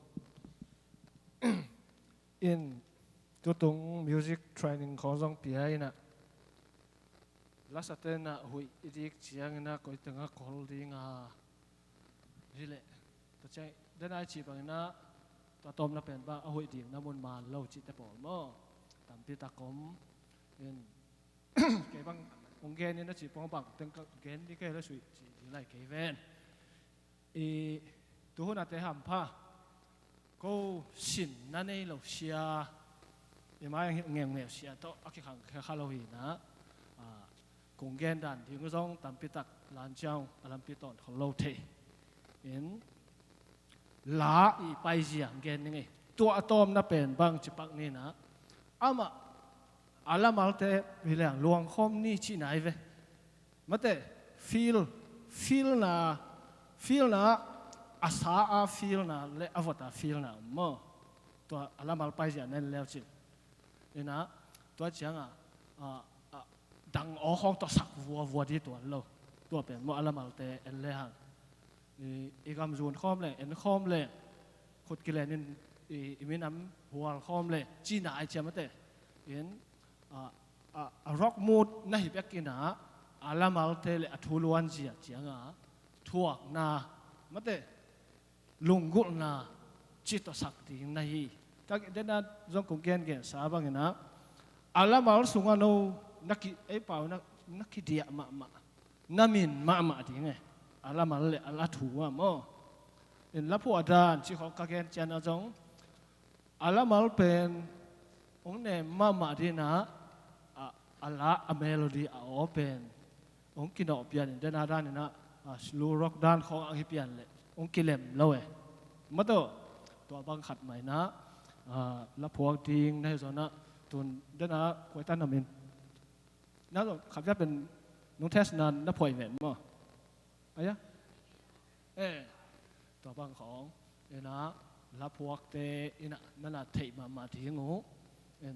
In, tutung music training khawng zong pia in ah, lasate in ah huih i dik ciangin ah koi tengah kol ding a, hi leh, tua ciang, den a i cih bangin ah, tua tawmna pen bang a huih ding na mun man lo cihte pawl maw? Tampi tak om. In, kei bang ong gen in a cih pong bang teng ka gen ding kei la suih cih ding lai kei ven. I, tuhun a te hampha, ko sin na nei lo sia, i mai ngeungeu sia tawh a kikhang kha lo hi na, a, kong gen dan ding zong tampi tak lan ciang a lampi tawn khol lo thei. In, la i paizia gen ning ei. Tua a tawmna pen bang ci pak ni na, amah a lamalte hi leng luang khawm ni ci nai ve. Mate, feel, feelna, feelna, a sa a feelna le a vot a feelna om maw? Tua a lamal paizia nen leu cin. In ah, tua ciang a, a, a, dang aw khawng tawh sak vuavua di tuan lo. Tua pen maw a lamalte en le hang. I, i gam zun khawm le, en khawm le, khut kilen in i, i minam hual khawm le, cina ai ciam mate. In, a, a, a rock mood na hi bek in ah, a lamalte le a thu luanzia ciang a, thuakna, mate, lunggulhna, ci tawh sak ding na hi. Ka, den a zong kong gengensa bangin ah, a lamal sungah no, na ki, ei pau na, na kidiah mahmah, na min mahmah ding e. A lamal le a la thu ah maw? In la phuah dan, ci khawng ka gen ciang a zong, a lamal pen ong nem mahmah ding ah, a, a la, a melody, a aw pen ong kinawh pian in, den a dan in ah, a, slow rock dan khawng ang hi pian le ong kilem lo e. Mate, tua bang khat mah in ah, a, la phuak ding na hi zong ah, tun den a kuaita nam in na zong khat via pen nung test na, na phuai ven maw? Aya? Eh, tua bang khawng, in ah, la phuakte in ah, na na theih mahmah ding uh. In,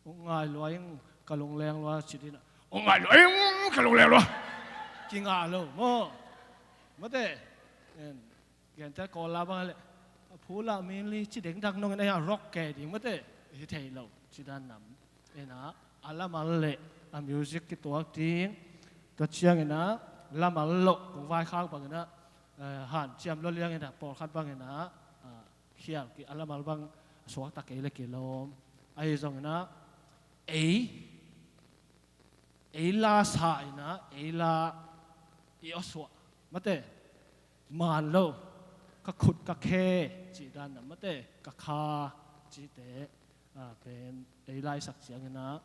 ong ngai lua ing, ka lungleng lua, ci ding ah, ong ngai lua ing, ka lungleng lua. Kingah lo maw? Mate, in, gente Kawl la bang le, a phu la min li ci dengdang nong in a, rock kei ding mate, hi thei lo, ci dan nam. In ah, a lamal le a music kituak ding, tua ciang in ah, lamal loh kong vaikhak bangin ah, eh, hanciam lo liang in ah, pawlkhat bangin ah, ah, khial kik a lamal bang suakta kei le kilawm. Ahi zongin ah, ei, ei la sa in ah, ei la i awsuah. Mate, man lo, ka khut ka khe, cih dan na mate, ka kha, cihte, a, pen, ei la i sak ciangin ah,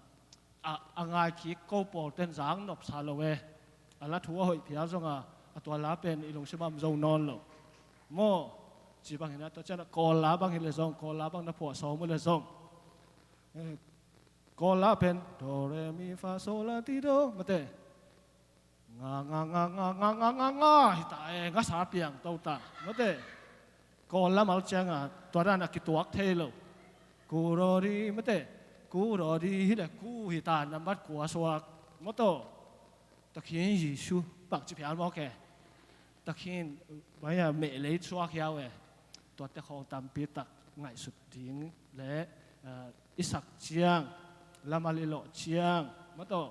a, a ngai kik ko pawlten zang nopsa lo e. A la thu a hoih phial zong a, a tua la pen i lungsim ah om zo nawn lo. Maw, ci bangin ah, tua ciang ah Kawl la bang hi le zong, Kawl la bang na phuah sawm uh le zong. Eh, Kawl la pen, do, re, mi, fa, so, la, ti, do, mate. Nga, nga, nga, nga, nga, nga, nga, nga, hi ta e, nga sa piang to ta, mate. Kawl lamal ciang a, tua dan a kituak thei lo. Ku ro di, mate. Ku ro di, hi le ku hi ta, nambat kua suak. Maw to. Takhin Jesu, bang ci phial maw ke. Takhin, baya meh lei suak hiau e. Tuate khawng tampi tak ngaihsut ding le, eh, i sak ciang, lamal i lawh ciang, maw to.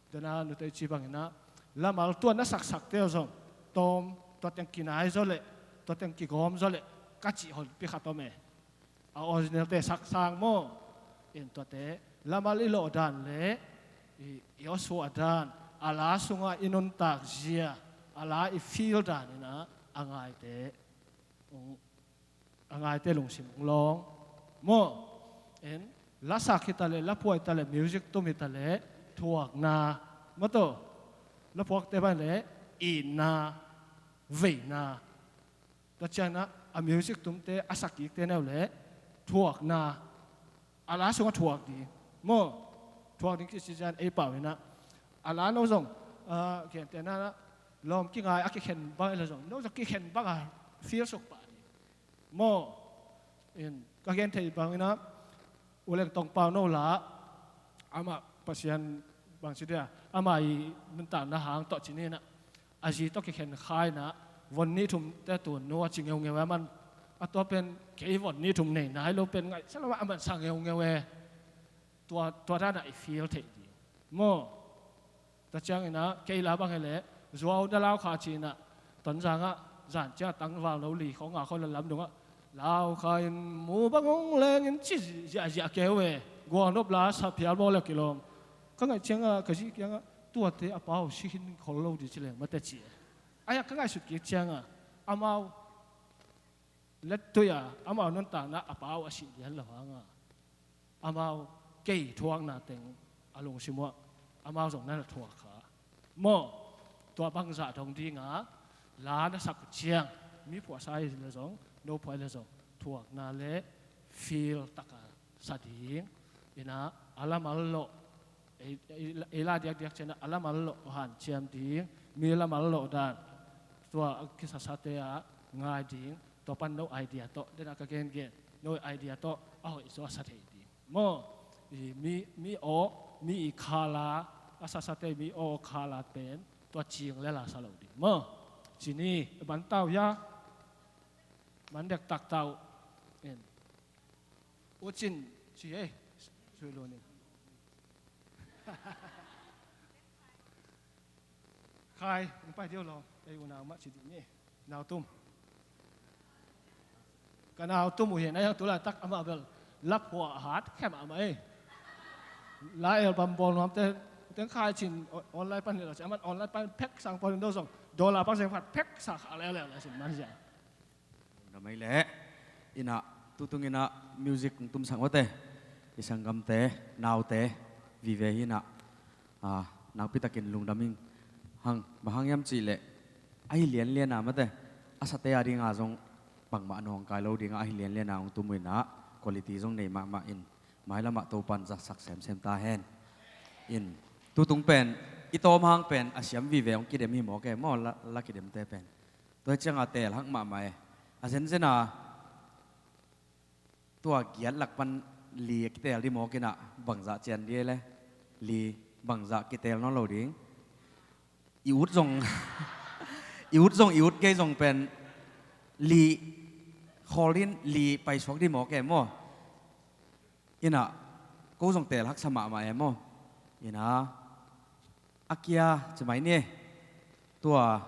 Dena nute ci bangin ah, lamal tua na saksak teu zong, tawm, tua teng kinai zaw leh, tua teng kigawm zaw leh ka cih honpi khat om e. A original te saksang maw? In tuate lamal i lawh dan le i, i awsuah dan, a la sungah i nuntak zia, a la i feel dan inah a ngaite, a ngaite lungsim hong lawng maw? In lasak hi ta leh, laphuah hi ta leh, music tum hi ta leh, thuakna maw, tua laphuakte bang leh itna, veina. Tua ciangin ah a music tumte, a sakikte neu leh thuakna, a la sungah thuak ding maw? Thuak ding kici ciang ei pau inah a la no zong, ah, gentehna lawm kingai a kikhen bang ei la zong, no zong kikhen bang a feel suk pah ding maw? In ka gen thei bang inah U Leng Tong Pau no la, amah Pasian bang ci dia, amah i nuntakna hang tawh ci ni inah, a zi tawh kikhen kha inah, von nih thum te tun nu a ci ngeungeu e, aman a tua pen kei von nih thum nei nai lo pen ngaihsa lo, aman sa ngeungeu e. Tua, tua dan ah i feel theih ding maw? Tua ciangin ah kei la bang hi leh, zuau na lau kha ci inah, Tonzang ah zan ciang tangval lo li khawng a khawng la lam dungah lau kha in, mu bang hong leng in ci ziahziah keu e. Gualnop la sa phial maw le kilawm. Ka ngaih ciangah ka zi kiangah, tuate a pau si khin khol lo ding ci leng mate ci e. Ai-ah ka ngaihsut kik ciangah amau lettui a, amau nuntakna a pau a sih lian lo hangah amau kei thuakna teng a lungsim uah amau zong na na thuak kha maw? Tua bangzah dong dingah la na sak uh ciang, mi phuahsa hi le zong, no phuah hi le zong, thuakna le feel taka sa ding inah a lamal lawh, ei, ei, ei la diakdiak ciangin ah a lamal lawh hanciam ding, mi lamal lawh dan, tua a kisasate ah ngai ding, tua pan no idea tawh, den a ka gengen, no idea tawh a hoih zaw a sa thei ding maw? I mi, mi aw, mi i khala, a sasate mi aw khala pen tua cing le la sa lo ding maw? Ci ni, ban tau ya, man dek tak tau. En. U Cin ci ei, sui lo ni. Khai, hong pai diau lo, ei unau mah ci dih ni. Nau tum. Ka nau tum uh hi na, yang tu laitak amah bel laphuah hat khem amah ei. La album bawl nuamte, teng Khai Cin o-, online pan hi lo ci, aman online pan phek sang pawl in do zong, dollar pan sang phat phek sa kha lelel a sin man sia. Lungdam ei leh, inah, tutung inah music hong tumsak mate, i sanggamte, naute vive hi inah, a, nakpi takin lungdam ing. Hang, bang hang hiam cih leh, ahi lianlian a mate, a sate a dingah zong bangmah nawngkai lo dingah ahi lianlian a hong tum uh inah, quality zong nei mahmah in, mailamah Topan zatsak semsem ta hen. In, tutung pen, i tawm hang pen a siam vive hong kidem hi mawk e maw, la, la kidemte pen. Tua hi ciangah teel hak mahmah e. A zenzen a, tua giat lak pan li a kiteel dih mawk inah, bangzah cian dih e le? Li, bangzah kiteel nawn lo ding. I ut zong, i ut zong, i ut kei zong pen li khawl in li paisuak dih mawk e maw? Inah, ko zong teel haksa mahmah e maw? Inah, a kia ci mai ni e. Tua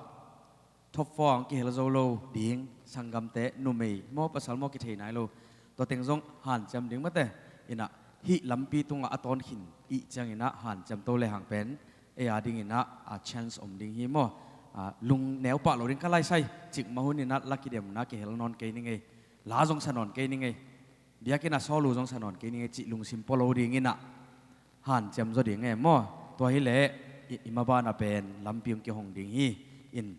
top four hong kihel zo lo ding sanggamte, numei maw pasal maw kithei nai lo, tua teng zong hanciam ding mate. Inah, hih lampi tungah a tawn khin i hih ciang inah hanciam to le hang pen ei a ding inah a chance om ding hi maw? A, lungneu pah lo ding ka laisai, cikmah hun inah la kidemna kihel nawn kei ning ei. La zong sa nawn kei ning ei. Biakinn a sawl uh zong sa nawn kei ning ei cih lungsim pua lo ding inah hanciam zaw ding e maw? Tua hi leh i, i maban a pen lampi hong kihong ding hi. In,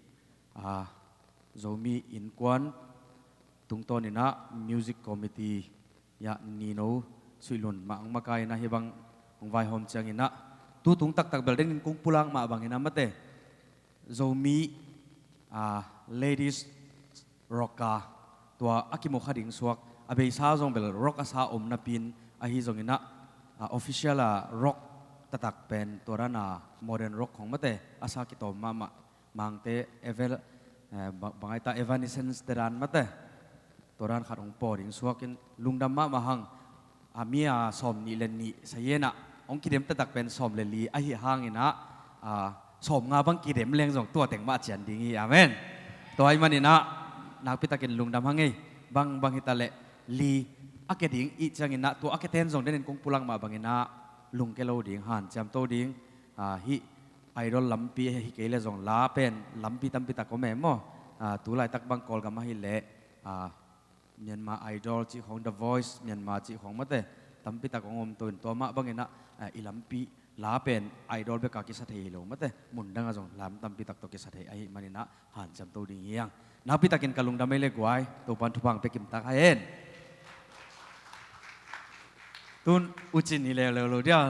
a, Zomi Innkuan tungtawn inah music committee ah Nino Suih Lun mah hong makai inah hih bang hong vaihawm ciang inah, tutung taktak bel den in kong pulak mah bang inah mate, Zomi, a, ladies rock a, tua a kimu kha ding suak, a beisa zong bel rock a sa om napi in, ahi zong inah, a, official a rock taktak pen tua dan a modern rock khong mate a sa kitawm mahmah. Mangte, Evel-, eh, ba-, bang ai ta, Evanescence te dan mate. Tua dan khat hong paw ding suak in lungdam mahmah hang. A, mi a sawm nih le nih sa hi inah, hong kidem taktak pen sawm le li ahi hang inah, a, sawm nga bang kidem leng zong tua teng mah cian ding hi. Amen. Tua ahih manin ah nakpi takin lungdam hang ei. Bang bang hi ta leh li a ke ding i hih ciangin ah tua a ke ten zong denin kong pulak mah bangin ah lungke lo ding, hanciam to ding. Ah, hih Idol lampi hi kei leh zong la pen lampi tampi tak om e maw. Ah, tu laitak bang Kawlgam ahih leh, ah, Myanmar Idol cih khawng, The Voice Myanmar cih khawng mate tampi tak hong om to in tua mah bangin ah, ah, i lampi la pen Idol bek a kisa thei hi lo mate, mun dang ah zong lam tampi tak tawh kisa thei ahih manin ah hanciam to ding hi hang. Nakpi takin ka lungdam ei le guai, Topan thupha pia kim ta hen. Tun U Cin hi leuleu lo dia.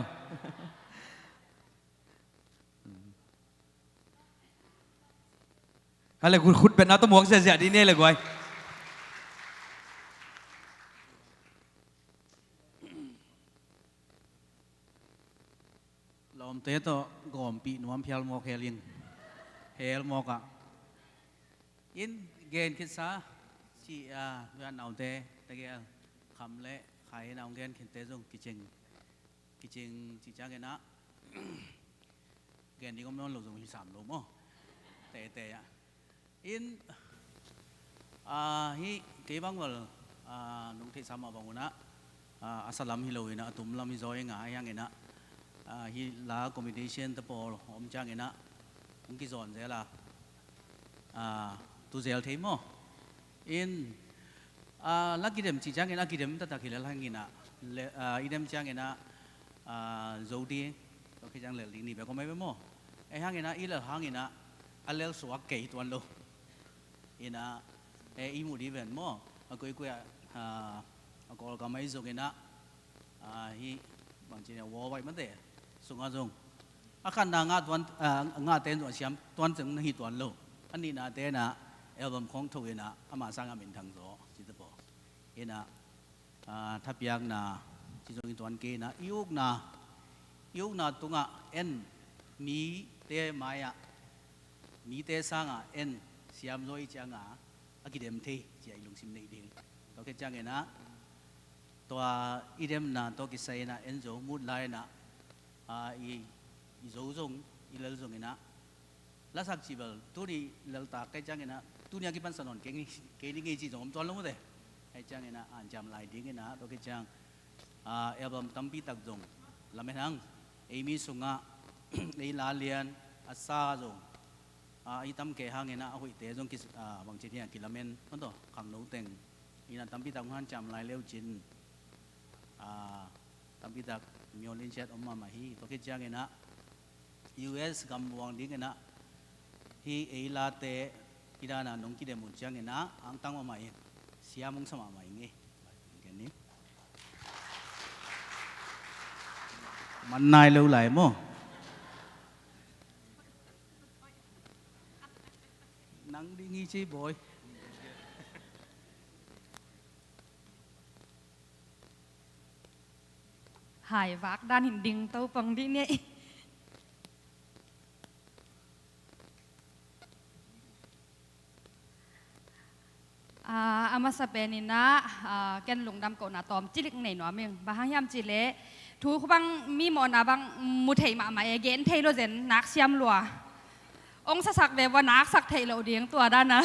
Ka le khut, khut betna tawh muak ziahziah dih ni ei le guai. Lawmte tawh gawmpih nuam phial mawk hel in. Hel mawk ah. In gen khitsa cih a, nuai a naute tegel Kham le Khai in a hong gen khitte zong kicing, kicing cih ciangin ah gen ding om nawn lo zong hi sam lo maw. Teitei ah. In, ah, hih kei bang vel, ah, nong theihsa mah bang un ah, ah, a sa lam hi lo in ah, a tum lam hi zaw ing a, ahi hangin ah, ah, hih la combination te pawl om ciangin ah hong kizawn zel a, ah, tu zel thei maw. In, ah, la kidem cih ciangin a kidem taktak hi lel hangin ah, le, ah, i dem ciangin ah, ah, zo ding, tua khit ciang lel ding ni bek om ei ve maw. Ahi hangin ah i lel hangin ah a lel suak kei tuan lo. In ah, eh, i muh dih ven maw. A koikoi ah, ah, a Kawlgam ahi zongin ah, ah, hih bangci ni a worldwide mate sungah zong a khatna ngah tuan, ah, ngahte in zong a siam tuan cing na hi tuan lo. A nihnate in ah album khawng tho in ah ama sangah minthang zaw cite pawl. In ah, ah, thapiakna ci zong i tuan kei in ah i ukna, i ukna tungah en, mite mai-ah, mite sangah en siam zaw i cianga a kidem thei ci-a i lungsim neih ding. Tua khit ciangin ah tua i demna tawh kisai in ah en zo mut lai in ah, ah, i, i zo zong, i lel zongin ah lasak cih bel tuni leltak kei ciangin ah tuni a kipan sa nawn kei, kei ni ngei cih zong om tuan lo mute. Ahi ciangin ah hanciam lai dingin ah tua khit ciang, ah, album tampi tak zong lamen hang. Ei mi sungah ei la lian a sa zong, ah, i tam kei hangin ah a hoihte zong ki, ah, bangci ni a kilamen maw, tua khangno teng in ah tampi tak hong hanciam lai le uh cin, ah, tampi tak myo lin ciat om mahmah hi. Tua khit ciangin ah U S gam buang dingin ah hih ei late i dan a nong kidem uh ciangin ah angtang mahmah in siam hong sa mahmah ing ei. Man nai lo lai maw. Nang ding hi ci bawi. Hai vak dan hin ding to pang dih ni. Ah, a masa pen in ah, ah, ken lungdam kohna tawm cilik nei nuam ing. Bang hang hiam cih leh thu bang mi mawhna bang mu thei mahmah e, gen thei lo zen nak siam lua. Ong sasak ve vua nak sak theih loh ding tua dan a.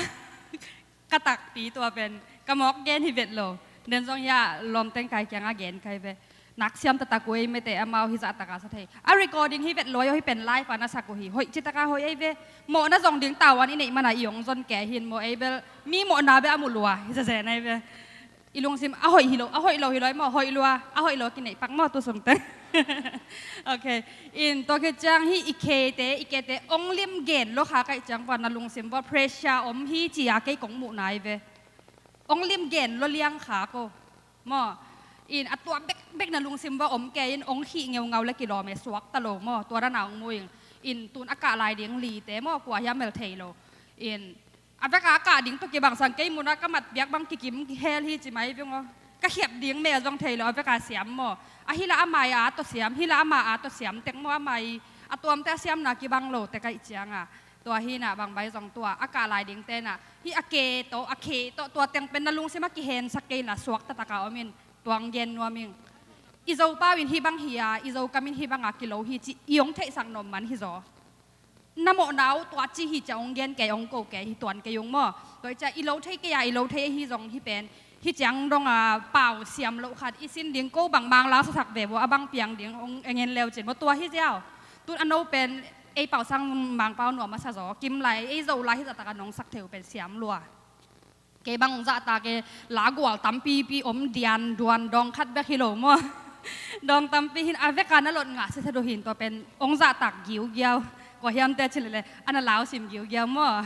Ka takpi tua pen ka mawk gen hi vet lo. Den zong hi a lawmteng kai kiangah gen kai ve. Nak siam taktak uh ei mete, amau hi zah taka sa thei. A recording hi vet lo aw, hi pen live a na sak uh hi. Hoih citaka hoih ei ve. Mawhna zong ding tauan i neih mana i ong zon kei hin maw, ei bel mi mawhna bel a mu lua hi zazen ei ve. I lungsim a hoih hi lo, a hoih lo hi lo ei maw, hoih lua, a hoih lo kineih pak maw tu sungte. Ok. In tua khit ciang hih i khete, i kete ong lim gen lo kha kaih ciang vua na lungsim vua pressure om hi ci-a kei kong muhna ei ve. Ong lim gen lo liang kha ko. Maw, in a tua bekbek na lungsim vua om kei in ong khih ngeungau le kilawm e, suak ta lo maw, tua dan a ong mu ing. In tun a kah lai ding lite maw, kua hiam mel thei lo. In a veka a kah ding tawh kibang sang kei mun a ka mat biak bang kikim hel hi ci mai veng aw. Ka khiap ding mel zong thei lo, a veka siam maw. A hi la a mai a tawh siam, hi la a ma a tawh siam tek maw, a mai a tuamte a siamna kibang lo tek ahih cianga. Tua hi na bang bai zong tua a kah lai ding te na hi a ke tawh, a khe tawh, tua teng pen na lungsim a kihensak kei na suak taktak a om in tua ong gen nuam ing. I Zopau in hih bang hi a, i Zokam in hih bang a kilo hi ci i ong theihsak nuam man hi zaw. na mawhna uh tua ci hi ciang hong gen kei, hong ko kei, hi tuan kei ung maw. Tua hi ciang i lo thei kei a, i lo thei ahi zong hi pen, hi ciang dong a pau siam loh khat i sin ding, ko bangmang la sasak ve vua, a bang piang ding hong eng en leu cin maw, tua hi ziau. Tun a no pen ei pau sang Mangpau nuam a sa zaw, kim lai ei zo lai hi zahtak a nong sak thei uh pen siam lua. Kei bang hong zahtak e, la gual tampipi om dian duan, dawng khat bek hi lo maw. Dawng tampi hin a veka na lot ngah siasia duh hin, tua pen hong zahtak giugiau. Kua hiamte cih leh leh a na lau sim giugiau maw.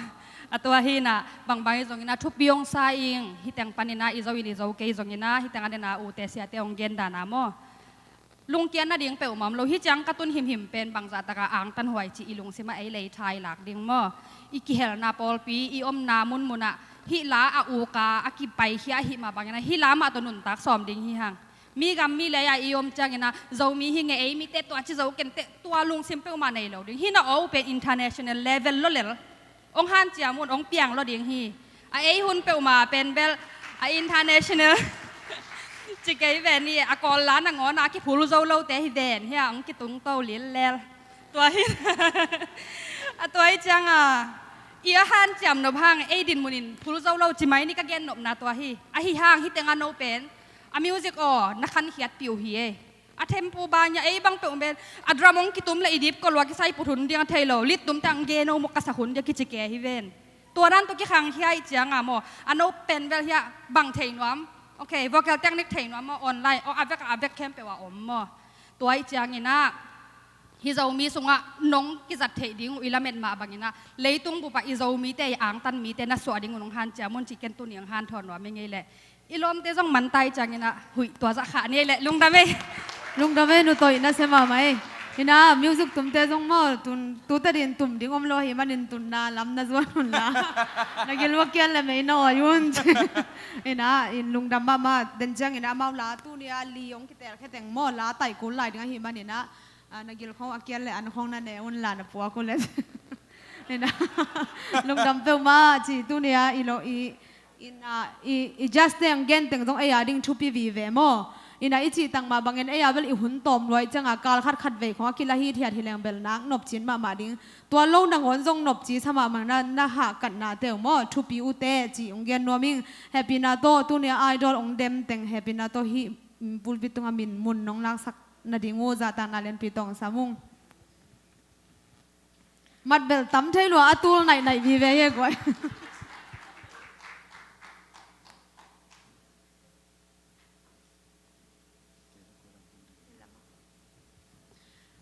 A tua hi inah bangbang hi zongin ah thupi hong sa ing, hi teng panin ah i zo in i zo kei zongin ah, hi teng a den a ute siate hong gen dan a maw. Lungkiat nading peuhmah om lo. Hi ciang ka tun himhim pen bangzah taka angtan huai cih i lungsim ah ei lei thai lak ding maw. I kihelna pawlpi, i omna munmun ah hih la a uk a, a kipaikhia ahih mah bangin ah hih la mah tawh nuntak sawm ding hi hang. Mi gam mi lei ah i om ciangin ah Zomi hi ngei, ei mite tua ci zo kenteh, tua lungsim peuhmah nei lo ding. Hih na aw uh pen international level lo lel. Hong hanciam un, hong piang lo ding hi. A ei hun peuhmah pen bel a international ci kei ven hi, a Kawl la nangawn a kiphul zo lote hi ven hi a, hong kitungto lillel. Tua hi. A tua hi ciang a, i a hanciam nop hang ei dinmun in phul zo lo ci mai ni, ka gen nopna tua hi. Ahi hang hi teng a no pen a music aw na khankhiatpih uh hi ei. A tempo bang hi a, ei bang peuh pen a drum hong kitum leh i dip ko lua kisai put hun ding a thei lo, lead tum teng geno mawk ka sak hun ding a kici kei hi ven. Tua dan tawh kikhangkhia ih ciang a maw, a no pen bel hi a bang thei nuam. Ok, vocal technique thei nuam maw, online aw, a vek a vek khempeuh a om maw. Tua ih ciangin ah hih Zomi sungah nong kizat theih ding uh i lamet mah bangin ah leitung bup ah i Zomite, i angtan mite na suah ding uh nong hanciam un cih ken tuni hong hanthawn nuam ing ei leh. I lawmte zong man ta ih ciangin ah, huih, tua zah khah ni ei leh, lungdam ei. Lungdam ei, nu toih na sia mahmah ei. Hi inah music tumte zong maw, tun, tu tadin tum ding om lo ahih manin tunna lam na zuan un la. Na gil uh a kial leh mei na awi un. Hi inah, in lungdam mahmah, den ciangin ah amau la tuni a li hong kitelkhia teng maw, la taih kul lai ding ahih manin ah, ah, na gil khong a kial leh an khong na ne un la, na puak uh leh. Hi inah, lungdam peuhmah ci tuni a i lo i Ina, i, i judge teng gen teng zong ei a ding thupi vive maw? Ina, i cih tang mah bangin ei a bel i hun tawm lua ih cianga kal khat khat vei khong a kila hithiat hi leng bel nak nopcin mahmah ding. Tua lo nangawn zong nopci sa mahmah na, na hahkatna teu maw? Thupi uh teh cih hong gen nuam ing. Hehpihna tawh tuni a Idol hong dem teng hehpihna tawh hih, mm, pulpit tungah min mun nong laksak nading uh zahtakna lianpi tawh hong sam ung. Mat bel tam thei lua, a tul naihnaih vive hi e guai.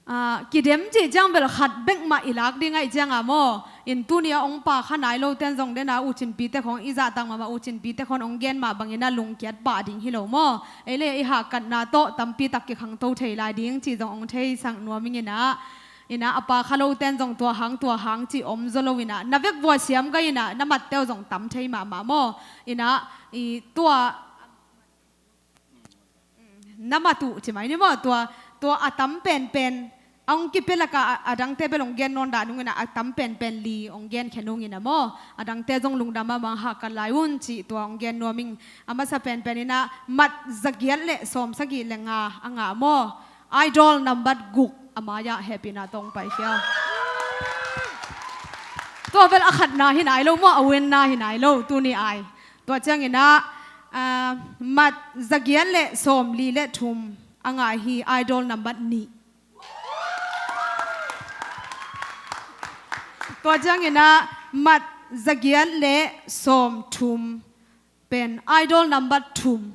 Ah, kidem cih ciang bel khat bek mah i lak ding ahih cianga maw? In tuni a hong pakha nai loten zong dena ucinpite khong i zahtak mahmah, ucinpite khong hong gen mah bangin a lungkiat pah ding hi lo maw? Ei le i hahkatna tawh tampi tak kikhangto thei lai ding cih zong hong theisak nuam ing ina. Ina, a pakha loten zong tua hang tua hang cih om zaw lo ina, na vek vua siam gai ina, na matteu zong tam thei mahmah maw? Ina, i tua na mat uh ci mai ni maw? Tua, tua a tam penpen a hong kipia lakah a, a dangte bel hong gen nawn dah nung ina, a tam penpen li hong gen khia nung ina maw? A dangte zong lungdam mahmah hahkat lai un cih tua hong gen nuam ing. A masa penpen ina mat zagiat le sawm sagih le nga a ngah maw? Idol nambat guk a mai-ah hehpihna tawh hong paikhia. Tua bel a khatna hi nai lo maw, a winner hi nai lo, tuni ai. Tua ciangin ah, ah, mat zagiat le sawm li le thum a ngah hi Idol nambat nih. Tua ciangin ah mat zagiat le sawm thum pen Idol nambat thum.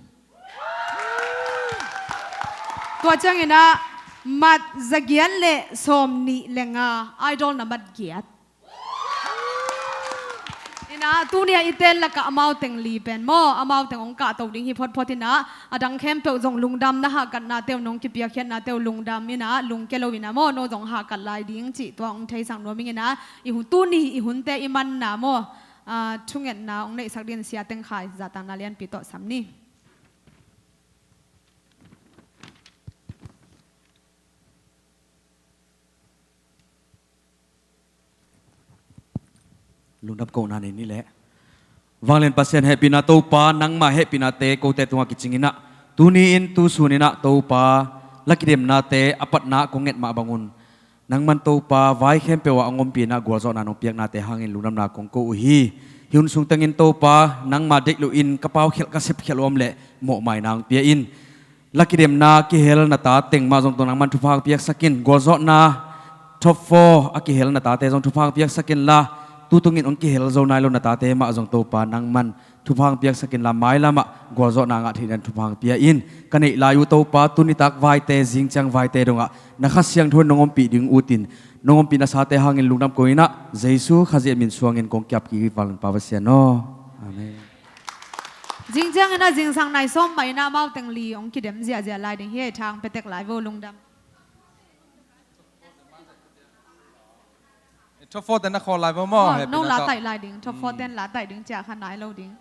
Tua ciangin ah mat zagiat le sawm nih le nga, Idol nambat giat. Ina, tuni a i tel lakah amau teng li pen maw, amau teng hong kahto ding hi photphot ina, a dang khempeuh zong lungdam, na hahkatna teu, nong kipiakkhiatna teu lungdam ina, lungkia lo ina maw, no zong hahkat lai ding cih tua hong theisak nuam ing ina, i hun, tuni i hunte i manna maw, ah, thungetna hong neihsak dingin sia teng khai zahtakna lianpi tawh sam ni. Lungdam kohna nei ni leh. Vanglian Pasian hehpihna Topa, nangmah hehpihnate kote tungah kicing inah, tuni in tu sun inah Topa, la kidemnate a patna kong nget mah bangun Nangman Topa vai khempeuh ah a ompihna gualzawhna nong piaknate hangin lungdamna kong ko uh hi. Hih hun sung tengin Topa nangmah deih loin ka paukhialh ka sepkhialh uh om leh mawhmaina hong pia in. La kidemna kihel na ta teng mah zong tawh nangman thupha hong piaksak in. Gualzawhna top four a kihel na tate zong thupha hong piaksak inla, tutungin hong kihel zo nai lo na tate mah zong Topa nangman thupha hong piaksak inla, mailamah gualzawhna ngah theihna thupha hong pia in. Ka neih lai uh Topa, tuni tak vaite, zingciang vaite dongah na Kha Siangtho in nong ompih ding utin, nong ompih nasate hangin lungdam ko inah, Jesu Khazih min suangin kong kiap kik hi, vanglianpa Pasian aw. Amen. Zingciangin ah zingsang nai sawm mah inah amau teng li hong kidem ziahziah lai ding hi. Thang petek lai vo, lungdam. Top four te na khawl lai vo maw? Maw, no la taih lai ding. Top four ten la taih ding ciah kha nai lo ding.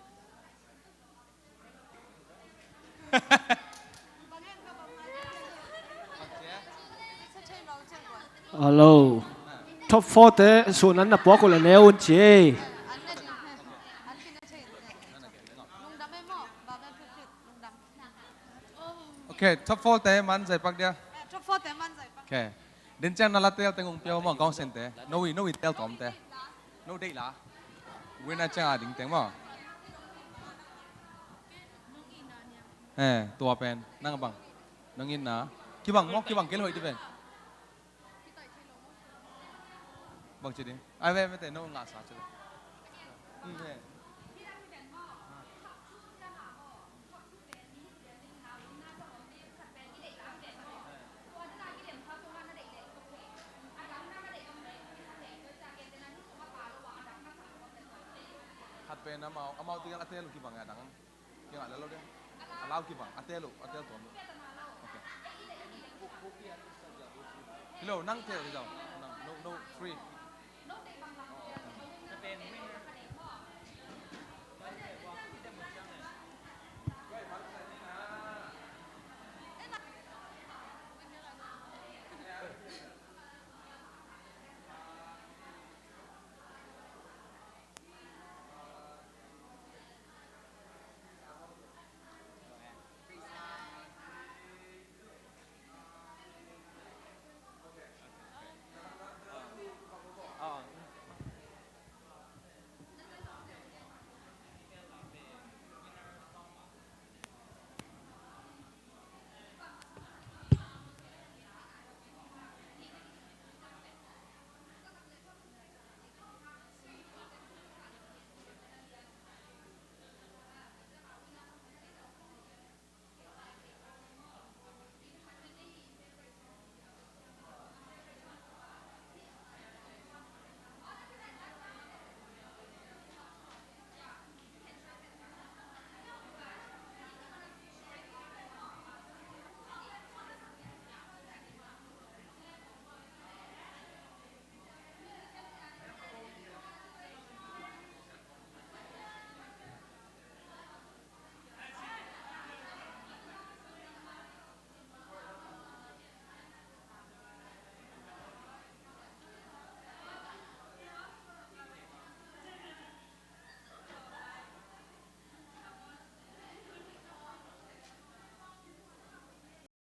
Hello. Top four te sun an na puak uh le neu un ci. Ok, top four te man zai pak dia. Top four te man zai pak. Ok. Den ciang na la tel teng ung pia maw, kong sen te. No i, no i tel tom te. No deih la. Win a ciang a ding teng maw. Eh, tua pen nang bang. Nang in na. Kibang maw, kibang kel hoih ti pen. Bang ci ding. Ai ve, mete no ngah sa ci. Hmm, eh. Khat pen amau, amau tinggal a tel uh kibang a dang. Kibang a lau ding. A lau kibang, a tel uh, a tel tuam uh. Ok. Hi lo, nang tel hi lo. Nang, no, no, free.